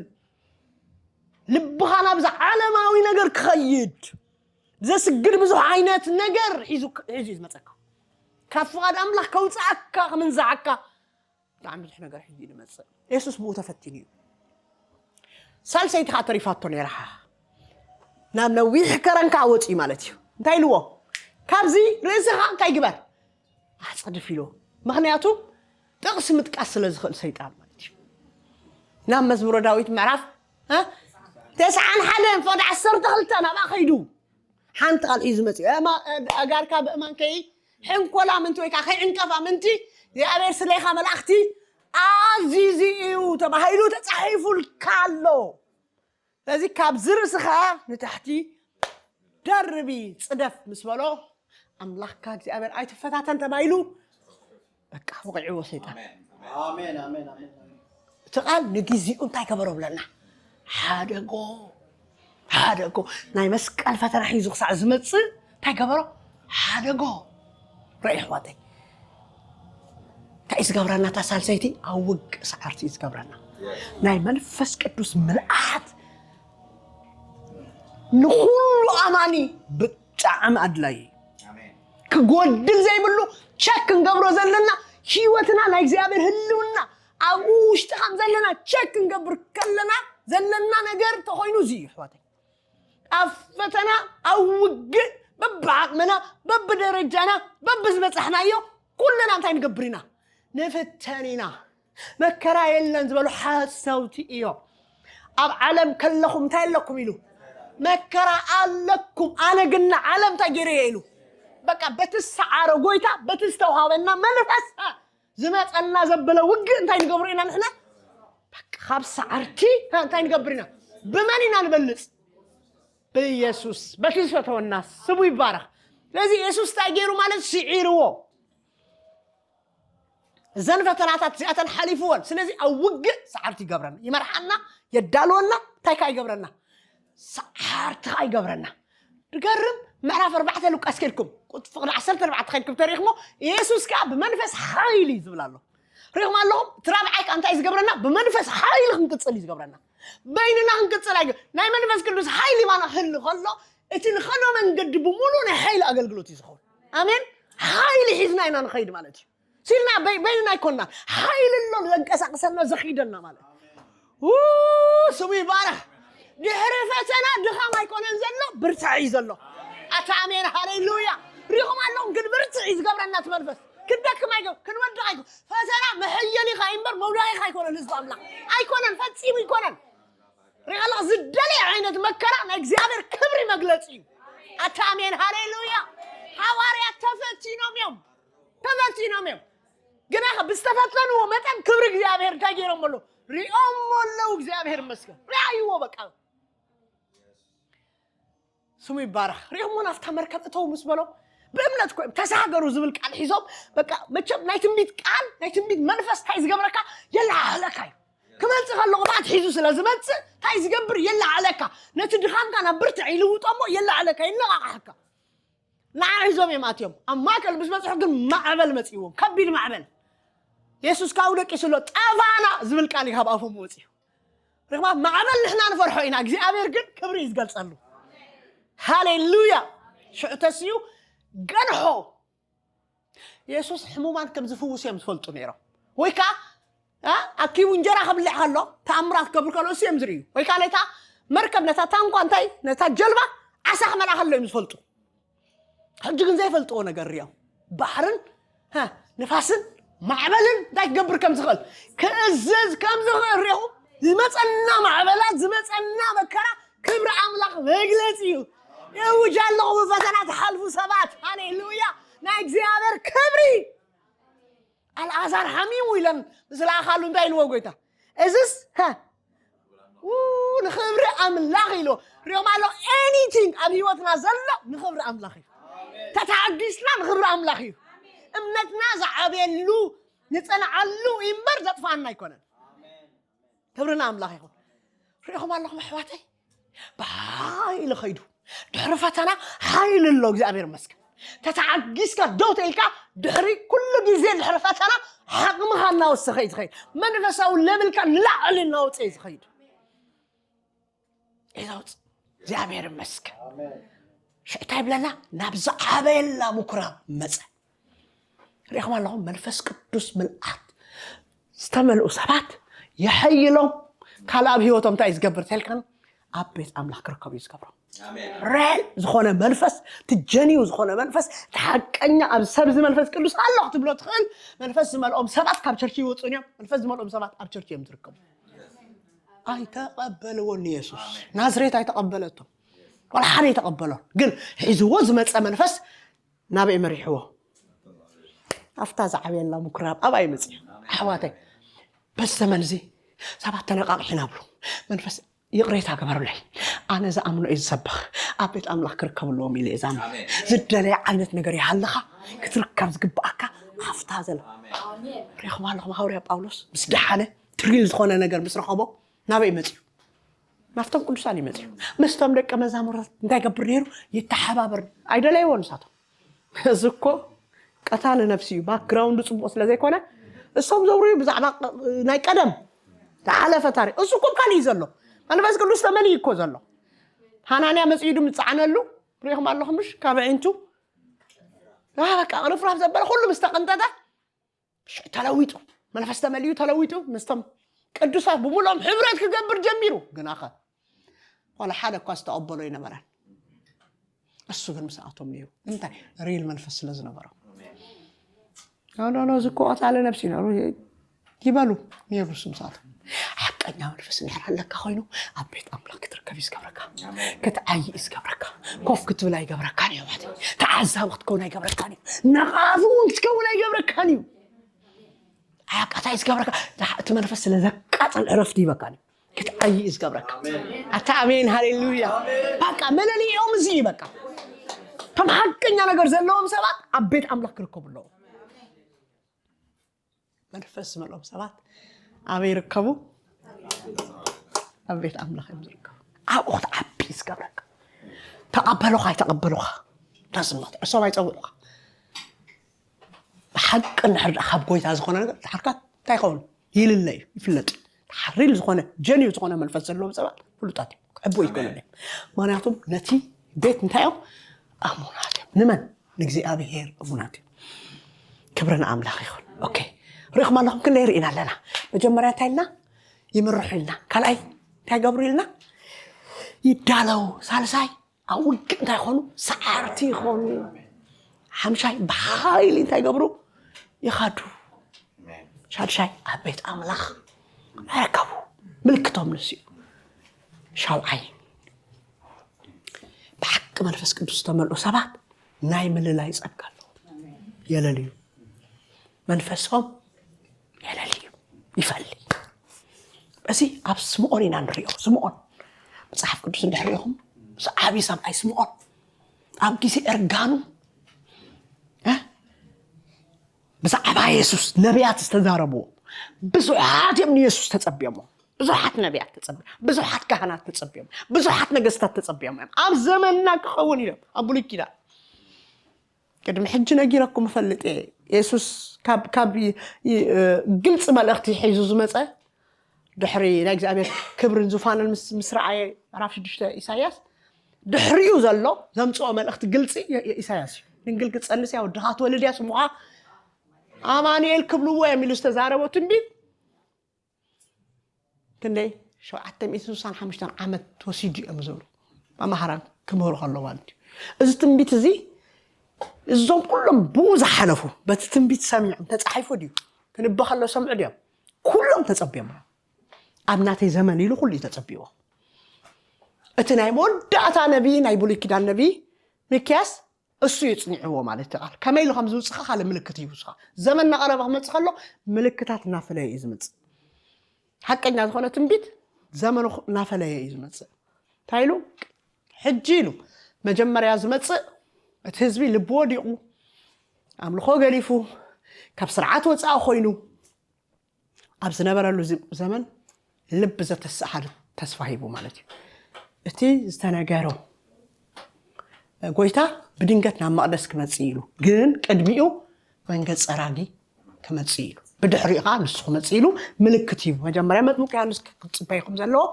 ልብኻ ናብዛ ዓለማዊ ነገር ክኸይድ ዘስግድ ብዙሕ ዓይነት ነገር ሒዙ ሒዙ እዩ ዝመፀካ። ካብ ፍቓድ ኣምላኽ ከውፅኣካ ክምንዝዓካ ብጣዕሚ ብዙሕ ነገር ሒዙ እዩ ዝመፅእ። የሱስ ብኡ ተፈቲኑ እዩ። ሳልሰይቲ ከዓ ተሪፋቶ ነይራ። ናብ ነዊሕ ከረን ከዓ ወፂኡ ማለት እዩ። እንታይ ኢልዎ? ካብዚ ርእስኻ እንታይ ግበር? ኣፅድፍ ኢልዎ። ምክንያቱ ጥቕሲ ምጥቃስ ስለ ዝኽእል ሰይጣን ማለት እዩ። ናብ መዝሙረ ዳዊት ምዕራፍ እ? ተስዓን ሓደን ፍቕዲ ዓሰርተ ክልተ ናብኣ ከይዱ ሓንቲ ቃል ሒዙ መፅኡ። ኣማ- ኣጋርካ ብእማን ከይ ሕንኮላ ምንቲ ወይ ከዓ ከይዕንቀፋ ምንቲ እግዚኣብሔር ስለይኻ መላእኽቲ ኣዚዙ እዩ ተባሂሉ ተፃሒፉልካ ኣሎ። ስለዚ ካብዚ ርእስኻ ንታሕቲ ደርቢ ፅደፍ ምስ በሎ ኣምላኽካ እግዚኣብሔር ኣይትፈታተን ተባሂሉ በቃ ወቂዕዎ ሰይጣን። ኣሜን ኣሜን ኣሜን። እቲ ቃል ንግዚኡ እንታይ ገበሮ ብለና? ሓደጎ ሓደጎ ናይ መስቀል ፈተና ሒዙ ክሳዕ ዝመፅእ እንታይ ገበሮ? ሓደጎ። ርእ ኣሕዋተይ እንታይ እዩ ዝገብረና? እታ ሳልሰይቲ ኣብ ውግእ ሰዓርቲ እዩ ዝገብረና። ናይ መንፈስ ቅዱስ ምልኣት ንኩሉ ኣማኒ ብጣዕሚ ኣድላይ እዩ። ክጎድል ዘይብሉ ቸክ ክንገብሮ ዘለና ህይወትና ናይ እግዚኣብሔር ህልውና ኣብኡ ውሽጢ ከም ዘለና ቸክ ክንገብር ከለና ዘለና ነገር ተኮይኑ እዚ እዩ ኣሕዋተይ። ኣብ ፈተና ኣብ ውግእ በብዓቕምና በብደረጃና በብዝበፃሕናዮ ኩልና እንታይ ንገብር ኢና? ንፍተን ኢና። መከራ የለን ዝበሉ ሓሰውቲ እዮም። ኣብ ዓለም ከለኹም እንታይ ኣለኩም ኢሉ? መከራ ኣለኩም። ኣነ ግና ዓለም እንታይ ገይረ እየ ኢሉ? በቃ በቲ ዝሰዓረ ጎይታ በቲ ዝተውሃበና መንፈስ ዝመፀና ዘበለ ውግእ እንታይ ንገብሮ ኢና ንሕና? በቃ ካብ ሰዓርቲ እንታይ ንገብር ኢና? ብመን ኢና ንበልፅ? ብኢየሱስ በቲ ዝፈተወና ስሙ ይባረኽ። ስለዚ የሱስ እንታይ ገይሩ ማለት ስዒርዎ እዘን ፈተናታት እዚኣተን ሓሊፍወን። ስለዚ ኣብ ውግእ ሰዓርቲ ይገብረና፣ ይመርሓና፣ የዳልወና። እንታይ ከዓ ይገብረና? ሰዓርቲ ከዓ ይገብረና። ድገርም ምዕራፍ ኣርባዕተ ሉቃስ ከድኩም ፍቕዲ ዓሰርተ ኣርባዕተ ከድኩም ተሪኽሞ የሱስ ከዓ ብመንፈስ ሓይሊ ዝብል ኣሎ። ሪኹም ኣለኹም እቲ ራብዓይ ከዓ እንታይ ዝገብረና? ብመንፈስ ሓይሊ ክንቅፅል እዩ ዝገብረና። በይንና ክንቅፅል ኣይገ ናይ መንፈስ ቅዱስ ሓይሊ ባና ክህሊ ከሎ እቲ ንኸዶ መንገዲ ብምሉእ ናይ ሓይሊ ኣገልግሎት እዩ ዝኸውን። ኣሜን። ሓይሊ ሒዝና ኢና ንኸይድ ማለት እዩ። ሲልና በይንና ኣይኮንና ሓይሊ ኣሎ ዘንቀሳቅሰና ዘኺደና ማለት እዩ። ስሙ ይባረኽ። ድሕሪ ፈተና ድኻም ኣይኮነን ዘሎ፣ ብርትዕ እዩ ዘሎ። ኣታ ኣሜን ሃሌሉያ። ሪኹም ኣለኹም ግን ብርትዕ እዩ ዝገብረና እቲ መንፈስ። ክንደክም ኣይገ ክንወድቕ ኣይገ ፈተና መሐየሊኻ እምበር መውዳቂኻ ኣይኮነን። ህዝቢ ኣምላኽ ኣይኮነን፣ ፈጺሙ ኣይኮነን። ሪኻ ኣለኻ ዝደለየ ዓይነት መከራ ናይ እግዚኣብሔር ክብሪ መግለፂ እዩ። ኣታ ኣሜን ሃሌሉያ። ሃዋርያት ተፈቲኖም እዮም፣ ተፈቲኖም እዮም። ግና ብዝተፈተንዎ መጠን ክብሪ እግዚኣብሔር እንታይ ገይሮም ኣለዉ? ሪኦም ኣለዉ። እግዚኣብሔር ይመስገን። ሪኣይዎ በቃ ስሙ ይባረኽ። ሪኦሞ ናብታ መርከብ እተው ምስ በሎም ብእምነት ኮ ተሳገሩ ዝብል ቃል ሒዞም በቃ መቸም ናይ ትንቢት ቃል ናይ ትንቢት መንፈስ እንታይ ዝገብረካ የለዓዕለካ እዩ። ክመልፅ ከሎ ቅብኣት ሒዙ ስለ ዝመፅእ እንታይ ዝገብር የለዓዕለካ። ነቲ ድኻምካ ናብ ብርትዕ ይልውጦ እሞ የለዓዕለካ፣ የነቓቕሐካ። ንዓ ሒዞም እዮም ኣትዮም ኣብ ማእከል ምስ በፅሑ ግን ማዕበል መፅእዎም፣ ከቢድ ማዕበል። የሱስ ካብኡ ደቂሱ ኣሎ። ጠፋእና ዝብል ቃል እዩ ካብ ኣፎም ወፅዩ። ርኽባ ማዕበል ንሕና ንፈርሖ ኢና፣ እግዚኣብሔር ግን ክብሪ እዩ ዝገልፀሉ። ሃሌሉያ። ሽዑ ተስዩ ገንሖ። የሱስ ሕሙማን ከም ዝፍውስ እዮም ዝፈልጡ ነይሮም። ወይ ከዓ እ? ኣኪቡ እንጀራ ከብልዕ ከሎ፣ ተኣምራት ክገብር ከሎ እሱ እዮም ዝርእዩ። ወይ ከዓ ነታ መርከብ፣ ነታ ታንኳ፣ እንታይ፣ ነታ ጀልባ ዓሳ ክመልኣ ከሎ እዮም ዝፈልጡ። ሕጂ ግን ዘይፈልጥዎ ነገር ሪኦም፣ ባሕርን፣ ሀ፣ ንፋስን ማዕበልን እንታይ ክገብር ከም ዝኽእል፣ ክእዝዝ ከም ዝኽእል ሪኹም። ዝመፀና ማዕበላት፣ ዝመፀና መከራ ክብሪ ኣምላኽ መግለፂ እዩ። የውጅ ኣለኹ፣ ብፈተና ትሓልፉ ሰባት፣ ሃሌሉያ፣ ናይ እግዚኣብሔር ክብሪ። ኣልኣዛር ሓሚሙ ኢለን ምስ ለኣኻሉ እንታይ ኢልዎ ጎይታ? እዝስ፣ ሀ፣ ው፣ ንኽብሪ ኣምላኽ ኢልዎ። ሪኦም ኣሎ፣ ኤኒቲንግ ኣብ ህይወትና ዘሎ ንኽብሪ ኣምላኽ እዩ። ተታኣጊስና ንኽብሪ ኣምላኽ እዩ። እምነትና ዝዓብየሉ፣ ንጸንዓሉ እምበር ዘጥፍኣና ኣይኮነን። ክብሪ ንኣምላኽ ይኹን። ሪኢኹም ኣለኹም ኣሕዋተይ? ብሓይሊ ኸይዱ። ድሕሪ ፈተና ሓይሊ ኣሎ፣ እግዚኣብሔር ይመስገን። ተተዓጊስካ ደው ተኢልካ ድሕሪ ኩሉ ግዜ ድሕሪ ፈተና ዓቕምኻ እናወሰኸ እዩ ዝኸይድ። መንፈሳዊ ለብልካ ንላዕሊ እናወፀ እዩ ዝኸይድ። እዩ ዘውፅእ። እግዚኣብሔር ይመስገን። ሽዕታ ይብለና ናብ ዝዓበየላ ምኩራብ መፀ። ሪኢኹም ኣለኹም? መንፈስ ቅዱስ ምልኣት ዝተመልኡ ሰባት የሐይሎም። ካልእ ኣብ ህይወቶም እንታይ እዩ ዝገብር ተልካን? ኣብ ቤት ኣምላኽ ክርከቡ እዩ ዝገብሮም። ሬል ዝኾነ መንፈስ፣ ትጀኒው ዝኾነ መንፈስ፣ እቲ ሓቀኛ ኣብ ሰብ እዚ መንፈስ ቅዱስ ኣሎ ክትብሎ ትኽእል መንፈስ ዝመልኦም ሰባት ካብ ቸርች ይወፁን እዮም። መንፈስ ዝመልኦም ሰባት ኣብ ቸርች እዮም ዝርከቡ። ኣይተቐበልዎን ንየሱስ። ናዝሬት ኣይተቐበለቶም። ዋላ ሓደ ኣይተቐበሎን። ግን ሒዝዎ ዝመፀ መንፈስ ናበይ መሪሕዎ? ኣብታ ዝዓብየላ ምኩራብ ኣብኣ ይመፅእ። ኣሕዋተይ፣ በዚ ዘመን እዚ ሰባት ተነቃቂሕና ብሉ። መንፈስ ይቕሬታ ገበሩለይ። ኣነ ዝኣምኖ እዩ ዝሰብኽ። ኣብ ቤት ኣምላኽ ክርከቡ ኣለዎም ኢለ እየ ዝኣምን። ዝደለየ ዓይነት ነገር ይሃልኻ ክትርከብ ዝግብኣካ ኣብታ ዘላ። ሪኹም ኣለኹም ሃዋርያ ጳውሎስ ምስ ደሓነ ትሪል ዝኾነ ነገር ምስ ረኸቦ ናበይ መፅዩ? ናብቶም ቅዱሳን ይመፅዩ። ምስቶም ደቀ መዛሙርት እንታይ ገብር ነይሩ? ይተሓባበር። ኣይደለይዎ ንሳቶም። እዚ እኮ ቀታሊ ነፍሲ እዩ። ባክግራውንዱ ፅቡቅ ስለ ዘይኮነ እሶም ዘውርዩ ብዛዕባ ናይ ቀደም ዝሓለፈ ታሪክ። እሱ እኮ ካልእ እዩ ዘሎ። መንፈስ ቅዱስ ተመሊኡ እኮ ዘሎ። ሃናንያ መፅኡ ድም ዝፀዓነሉ ሪኢኹም ኣለኹም ምሽ? ካብ ኣዒንቱ፣ አ፣ በቃ ቅርፍራፍ ዘበለ ኩሉ ምስ ተቐንጠጠ ሽዑ ተለዊጡ፣ መንፈስ ተመሊኡ ተለዊጡ ምስቶም ቅዱሳት ብምልኦም ሕብረት ክገብር ጀሚሩ። ግናኸ ዋላ ሓደ እኳ ዝተቐበሎ ኣይነበረን። እሱ ግን ምስኣቶም ነይሩ። ንምንታይ? ሪል መንፈስ ስለ ዝነበሮ። ኖ፣ ኖ፣ ኖ፣ እዚ እኮ ቀታሊ ነብሲ ነሩ ይበሉ ነይሩ እሱ ምስኣቶም። ሓቀኛ መንፈስ እንድሕር ኣለካ ኮይኑ ኣብ ቤት ኣምላኽ ክትርከብ እዩ ዝገብረካ። ክትዓይ እዩ ዝገብረካ። ኮፍ ክትብል ኣይገብረካን እዩ ማለት እዩ። ተዓዛቢ ክትከውን ኣይገብረካን እዩ። ነቓፊ እውን ክትከውን ኣይገብረካን እዩ። ሓቃታይ ዝገብረካ፣ እቲ መንፈስ ስለ ዘቃጽል ዕረፍቲ ይበካ። ክትዓይ እዩ ዝገብረካ። ኣታ ኣሜን፣ ሃሌሉያ። በቃ መለለይኦም እዚ እዩ። በቃ እቶም ሓቀኛ ነገር ዘለዎም ሰባት ኣብ ቤት ኣምላኽ ክርከቡ ኣለዎም። መንፈስ ዝመልኦም ሰባት ኣበይ ይርከቡ? ኣብ ቤት ኣምላኽ እዮም ዝርከቡ። ኣብኡ ክትዓቢ እዩ ዝገብረካ። ተቐበሉኻ ኣይተቐበሉኻ ዳዝማት እሶም ኣይፀውዑኻ። ብሓቂ እንድሕር ደኣ ካብ ጎይታ ዝኾነ ነገር ድሓርካ እንታይ ይኸውን? ይልለ እዩ፣ ይፍለጥ እዩ። ሓሪል ዝኾነ፣ ጀኒው ዝኾነ መንፈስ ዘለዎም ሰባት ፍሉጣት እዮም። ክዕቡ ኣይኮኑን እዮም። ምኽንያቱም ነቲ ቤት እንታይ እዮም? ኣሙናት እዮም። ንመን? ንእግዚኣብሔር እሙናት እዮም። ክብሪ ንኣምላኽ ይኹን። ኦኬ፣ ርኢኹም ኣለኹም? ክንደይ ርኢና ኣለና? መጀመርያ እንታይ ኢልና? ይምርሑ ኢልና። ካልኣይ እንታይ ገብሩ ኢልና? ይዳለው። ሳልሳይ ኣብ ውግእ እንታይ ይኾኑ? ሰዓርቲ ይኾኑ። ሓምሻይ ብሓይሊ እንታይ ይገብሩ? ይኸዱ። ሻድሻይ ኣብ ቤት ኣምላኽ ይርከቡ። ምልክቶም ንሱ እዩ። ሻውዓይ ብሓቂ መንፈስ ቅዱስ ዝተመልኡ ሰባት ናይ ምልላይ ጸጋ ኣለዎም። የለልዩ። መንፈሶም የለልዩ። ይፈሊ። እዚ ኣብ ስምዖን ኢና ንሪኦ። ስምዖን መጽሓፍ ቅዱስ እንድሕር ሪኢኹም፣ ምስ ዓብዪ ሰብኣይ ስምዖን ኣብ ግዜ እርጋኑ፣ እ፣ ብዛዕባ የሱስ ነቢያት ዝተዛረብዎ ብዙሓት እዮም ንየሱስ ተጸብዮሞ። ብዙሓት ነቢያት ተጸብዮም፣ ብዙሓት ካህናት ተጸብዮም፣ ብዙሓት ነገስታት ተጸብዮም እዮም። ኣብ ዘመንና ክኸውን ኢሎም ኣብ ብሉይ ኪዳን። ቅድሚ ሕጂ ነጊረኩም እፈልጥ እየ። የሱስ ካብ፣ ካብ ይ-፣ ይ-፣ እ፣ ግልጺ መልእኽቲ ሒዙ ዝመጸ ድሕሪ ናይ እግዚኣብሔር ክብርን ዙፋንን ምስ፣ ምስ ረኣየ ምዕራፍ ሽዱሽተ ኢሳያስ ድሕሪኡ ዘሎ ዘምጽኦ መልእኽቲ ግልጺ የ-፣ የ-፣ ኢሳያስ እዩ። ድንግል ክትጸንስ እያ፣ ወድኻ ክትወልድ እያ፣ ስሙኻ ኣማኑኤል ክብልዎ እዮም ኢሉ ዝተዛረቦ ትንቢት ክንደይ ሸውዓተ ሚእትን ስሳን ሓሙሽተን ዓመት ተወሲዱ እዮም ዝብሉ መማህራን ክምህሩ ከለዉ ማለት እዩ። እዚ ትንቢት እዚ እዞም ኩሎም ብኡ ዝሓለፉ በቲ ትንቢት ሰሚዖም ተፃሒፉ ድዩ ክንበ ከሎ ሰምዑ ድዮም? ኩሎም ተፀቢዮም እዮም። ኣብ ናተይ ዘመን ኢሉ ኩሉ እዩ ተፀቢዎ። እቲ ናይ መወዳእታ ነቢ ናይ ብሉይ ኪዳን ነቢ ሚክያስ እሱ እዩ ጽኒዕዎ ማለት እዩ። ቃል ከመይ ኢሉ ከም ዝውጽእ ካልእ ምልክት እዩ። እሱ ዘመን እናቐረበ ክመጽእ ከሎ ምልክታት እናፈለየ እዩ ዝመጽእ። ሓቀኛ ዝኾነ ትንቢት ዘመኑ እናፈለየ እዩ ዝመጽእ። እንታይ ኢሉ? ሕጂ ኢሉ መጀመርያ ዝመጽእ እቲ ህዝቢ ልቢ ወዲቑ ኣምልኾ ገሊፉ ካብ ስርዓት ወፃኢ ኮይኑ ኣብ ዝነበረሉ ዚ- ዘመን ልቢ ዘተስእ ሓደ ተስፋ ሂቡ ማለት እዩ። እቲ ዝተነገሮ ጎይታ ብድንገት ናብ መቕደስ ክመጽእ ኢሉ፣ ግን ቅድሚኡ መንገድ ጸራጊ ክመጽእ ኢሉ፣ ብድሕሪኡ ከዓ ንሱ ክመጽእ ኢሉ ምልክት ሂቡ። መጀመርያ መጥምቁ ዮሃንስ ክጽበይ ከም ዘለዎ፣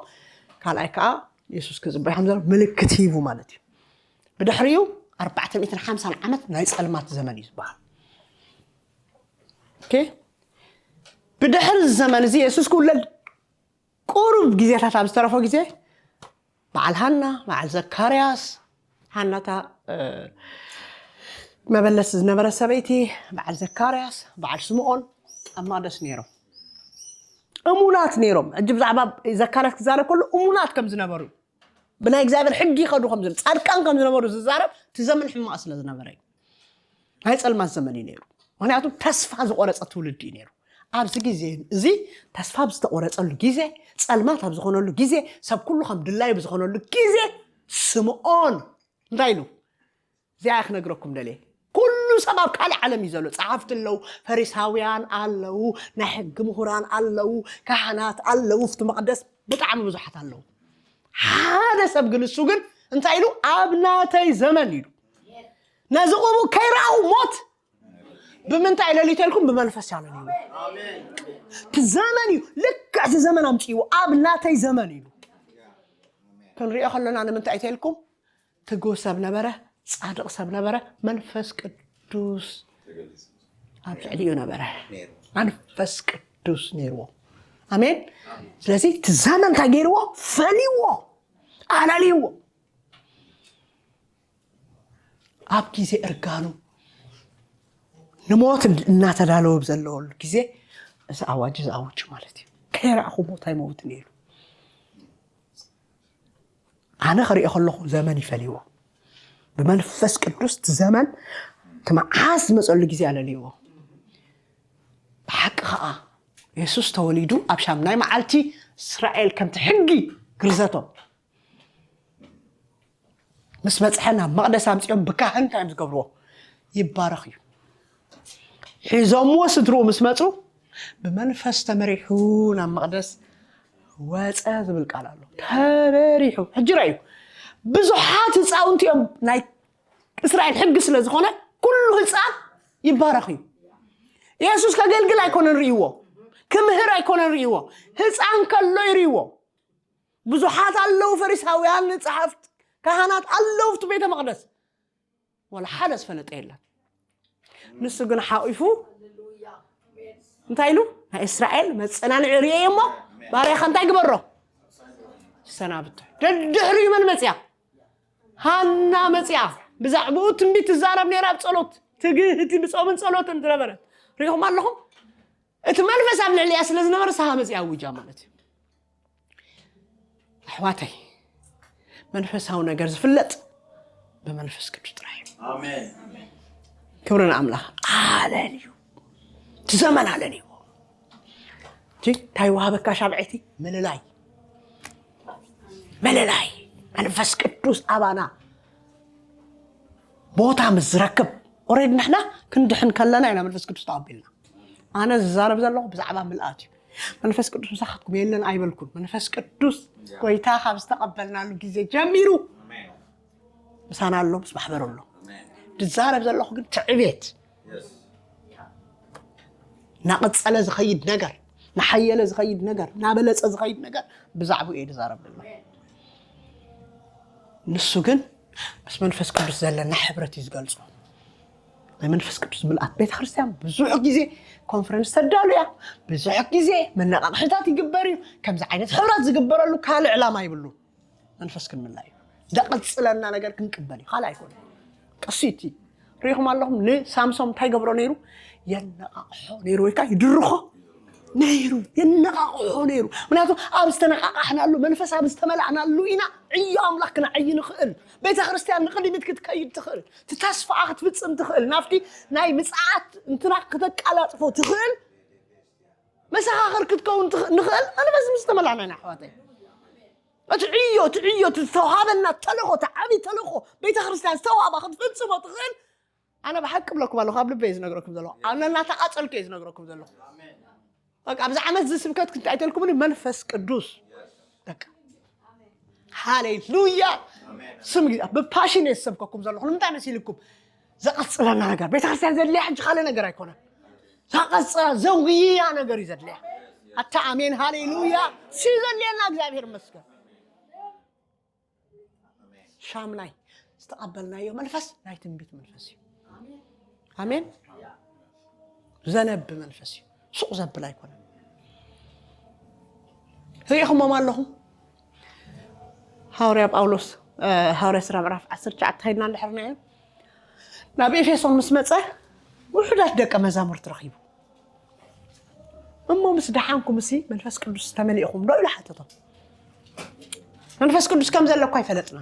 ካልኣይ ከዓ የሱስ ክጽበይ ከም ዘለዎ ምልክት ሂቡ ማለት እዩ። ብድሕሪኡ ኣርባዕተ ሚእትን ሓምሳን ዓመት ናይ ጸልማት ዘመን እዩ ዝበሃል። ኦኬ፣ ብድሕሪ እዚ ዘመን እዚ የሱስ ክውለድ ቁሩብ ግዜታት ኣብ ዝተረፎ ግዜ በዓል ሃና፣ በዓል ዘካርያስ፣ ሃናታ መበለስ ዝነበረ ሰበይቲ፣ በዓል ዘካርያስ፣ በዓል ስምኦን ኣብ መቕደስ ነይሮም። እሙናት ነይሮም። ሕጂ ብዛዕባ ዘካርያስ ክዛረብ ከሎ እሙናት ከም ዝነበሩ፣ ብናይ እግዚኣብሔር ሕጊ ይኸዱ ከም ዝነበሩ፣ ጻድቃን ከም ዝነበሩ ዝዛረብ እቲ ዘመን ሕማቕ ስለ ዝነበረ እዩ። ናይ ጸልማት ዘመን እዩ ነይሩ። ምክንያቱ ተስፋ ዝቆረጸ ትውልዲ እዩ ነይሩ። ኣብዚ ግዜ እዚ ተስፋ ኣብ ዝተቆረጸሉ ግዜ፣ ጸልማት ኣብ ዝኾነሉ ግዜ፣ ሰብ ኩሉ ከም ድላዩ ብዝኾነሉ ግዜ ስምኦን እንታይ ኢሉ? እዚኣ ክነግረኩም ደልየ። ኩሉ ሰብ ኣብ ካልእ ዓለም እዩ ዘሎ። ጸሓፍቲ ኣለዉ፣ ፈሪሳውያን ኣለዉ፣ ናይ ሕጊ ምሁራን ኣለዉ፣ ካህናት ኣለዉ፣ ኣብቲ መቕደስ ብጣዕሚ ብዙሓት ኣለዉ። ሓደ ሰብ ግን እሱ ግን እንታይ ኢሉ? ኣብ ናተይ ዘመን ኢሉ ነዚ ቁቡ ከይረኣኹ ሞት ብምንታይ ለሊተልኩም ብመንፈስ ያለልዎ እቲ ዘመን እዩ። ልክዕ እቲ ዘመን ኣምፅዎ ኣብ ናተይ ዘመን ኢሉ ክንሪኦ ከለና ንምንታይ ተልኩም ትጉህ ሰብ ነበረ፣ ፃድቕ ሰብ ነበረ፣ መንፈስ ቅዱስ ኣብ ልዕሊኡ ነበረ። መንፈስ ቅዱስ ነይርዎ። ኣሜን። ስለዚ እቲ ዘመን እንታይ ገይርዎ? ፈልይዎ፣ ኣለልይዎ። ኣብ ግዜ እርጋኑ ንሞት እናተዳለወ ብዘለወሉ ግዜ እዚ ኣዋጅ እዚ ኣውጁ ማለት እዩ። ከይረኣኹ ሞት ኣይመውትን እየ ኢሉ። ኣነ ክሪኦ ከለኹ ዘመን ይፈልይዎ። ብመንፈስ ቅዱስ እቲ ዘመን እቲ መዓስ ዝመፀሉ ግዜ ኣለልይዎ። ብሓቂ ከዓ የሱስ ተወሊዱ ኣብ ሻምናይ መዓልቲ እስራኤል ከምቲ ሕጊ ግርዘቶም ምስ በፅሐ ናብ መቕደስ ኣምፂኦም ብካህን እንታይ እዮም ዝገብርዎ? ይባረኽ እዩ። ሒዞምዎ ስድርኡ ምስ መፁ ብመንፈስ ተመሪሑ ናብ መቕደስ ወፀ ዝብል ቃል ኣሎ። ተመሪሑ ሕጂ ራእዩ ብዙሓት ህፃውንቲ እዮም ናይ እስራኤል ሕጊ ስለ ዝኾነ ኩሉ ህፃን ይባረኽ እዩ። የሱስ ከገልግል ኣይኮነን ርእይዎ፣ ክምህር ኣይኮነን ርእይዎ። ህፃን ከሎ ይርእይዎ። ብዙሓት ኣለዉ ፈሪሳውያን፣ ጸሓፍት፣ ካህናት ኣለዉ ኣብቲ ቤተ መቕደስ። ወላ ሓደ ዝፈለጠ የለን። ንሱ ግን ሓቂፉ እንታይ ኢሉ? ናይ እስራኤል መጸናንዒ ርእየ እሞ ባርያኻ እንታይ ግበሮ? ሰናብቶ። ደድሕሪኡ መን መጽያ? ሃና መጽያ። ብዛዕባኡ ትንቢት ትዛረብ ነይራ ኣብ ጸሎት። ትግህቲ ብጾምን ጸሎትን ዝነበረት። ሪኹም ኣለኹም? እቲ መንፈስ ኣብ ልዕሊኣ ስለ ዝነበረ ንስኻ መጺኣ ኣውጃ ማለት እዩ። ኣሕዋተይ መንፈሳዊ ነገር ዝፍለጥ ብመንፈስ ቅዱስ ጥራይ እዩ። ኣሜን። ክብሪ ንኣምላኽ። ኣለልዩ እቲ ዘመን ኣለልዩ። እቲ እንታይ ወሃበካ ሻብዐይቲ ምልላይ ምልላይ መንፈስ ቅዱስ ኣባና ቦታ ምስ ዝረክብ ኦሬድ ንሕና ክንድሕን ከለና ኢና መንፈስ ቅዱስ ተቐቢልና። ኣነ ዝዛረብ ዘለኹ ብዛዕባ ምልኣት እዩ። መንፈስ ቅዱስ ምሳኻትኩም የለን ኣይበልኩን። መንፈስ ቅዱስ ጎይታ ካብ ዝተቐበልናሉ ግዜ ጀሚሩ ምሳና ኣሎ፣ ምስ ማሕበር ኣሎ። ዝዛረብ ዘለኹ ግን ትዕቤት ናቐጸለ ዝኸይድ ነገር፣ ናሓየለ ዝኸይድ ነገር፣ ናበለጸ ዝኸይድ ነገር ብዛዕባኡ እየ ዝዛረብ ዘሎ። ንሱ ግን ምስ መንፈስ ቅዱስ ዘለና ሕብረት እዩ ዝገልጾ። ናይ መንፈስ ቅዱስ ምልኣት። ቤተ ክርስቲያን ብዙሕ ግዜ ኮንፈረንስ ተዳሉ እያ። ብዙሕ ግዜ መነቓቕሕታት ይግበር እዩ። ከምዚ ዓይነት ሕብረት ዝግበረሉ ካልእ ዕላማ ይብሉ። መንፈስ ክንምላ እዩ። ደቐጽለና ነገር ክንቅበል እዩ። ካልእ ኣይኮነ። ቀሲቲ ሪኹም ኣለኹም። ንሳምሶም እንታይ ገብሮ ነይሩ? የነቓቕሖ ነይሩ፣ ወይ ከዓ ይድርኾ ነይሩ፣ የነቓቕሖ ነይሩ። ምክንያቱ ኣብ ዝተነቓቓሕናሉ፣ መንፈስ ኣብ ዝተመላእናሉ ኢና ዕዮ ኣምላኽ ክነዕይ ንኽእል። ቤተ ክርስቲያን ንቕድሚት ክትከይድ ትኽእል። እቲ ተስፋኣ ክትፍጽም ትኽእል። ናብቲ ናይ ምጽኣት እንትና ክተቃላጥፎ ትኽእል። መሰኻኽር ክትከውን ትኽ-፣ ንኽእል። መንፈስ ምስ ተመላእና ኢና፣ ኣሕዋተይ። እቲ ዕዮ፣ እቲ ዕዮ፣ እቲ ዝተዋሃበና ተልእኾ፣ እቲ ዓብዪ ተልእኾ ቤተ ክርስቲያን ዝተዋሃባ ክትፍጽሞ ትኽእል። ኣነ ብሓቂ ብለኩም ኣለኹ፣ ኣብ ልበይ ዝነግረኩም ዘለኹ። ኣነ እናተቓጸልኩ እየ ዝነግረኩም ዘለኹ። በቃ ኣብዚ ዓመት እዚ ስብከት ክንታይ ተልኩምኒ? መንፈስ ቅዱስ። በቃ። ሃሌሉያ። ስም ግዜ ብፓሽን እየ ዝሰብከኩም ዘለኹ። ንምንታይ መሲልኩም? ዘቐጽለና ነገር። ቤተክርስትያን ዘድልያ ሕጂ ካልእ ነገር ኣይኮነን። ዘቐጽላ፣ ዘውግያ ነገር እዩ ዘድልያ። ኣታ ኣሜን፣ ሃሌሉያ። ሲ ዘድልየና፣ እግዚኣብሔር ይመስገን። ሻምናይ ዝተቐበልናዮ መንፈስ ናይ ትንቢት መንፈስ እዩ። ኣሜን። ዘነብ መንፈስ እዩ። ሱቕ ዘብል ኣይኮነን። ርኢኹሞም ኣለኹም? ሃዋርያ ጳውሎስ፣ እ፣ ሃዋርያ ስራ ምዕራፍ ዓሰርተ ትሽዓተ ከይድና እንድሕር ንዕዮ፣ ናብ ኤፌሶን ምስ መጸ ውሑዳት ደቀ መዛሙርቲ ረኺቡ። እሞ ምስ ደሓንኩም እሲ መንፈስ ቅዱስ ተመሊእኹም ዶ? ኢሉ ሓተቶም። መንፈስ ቅዱስ ከም ዘለኳ ኣይፈለጥና።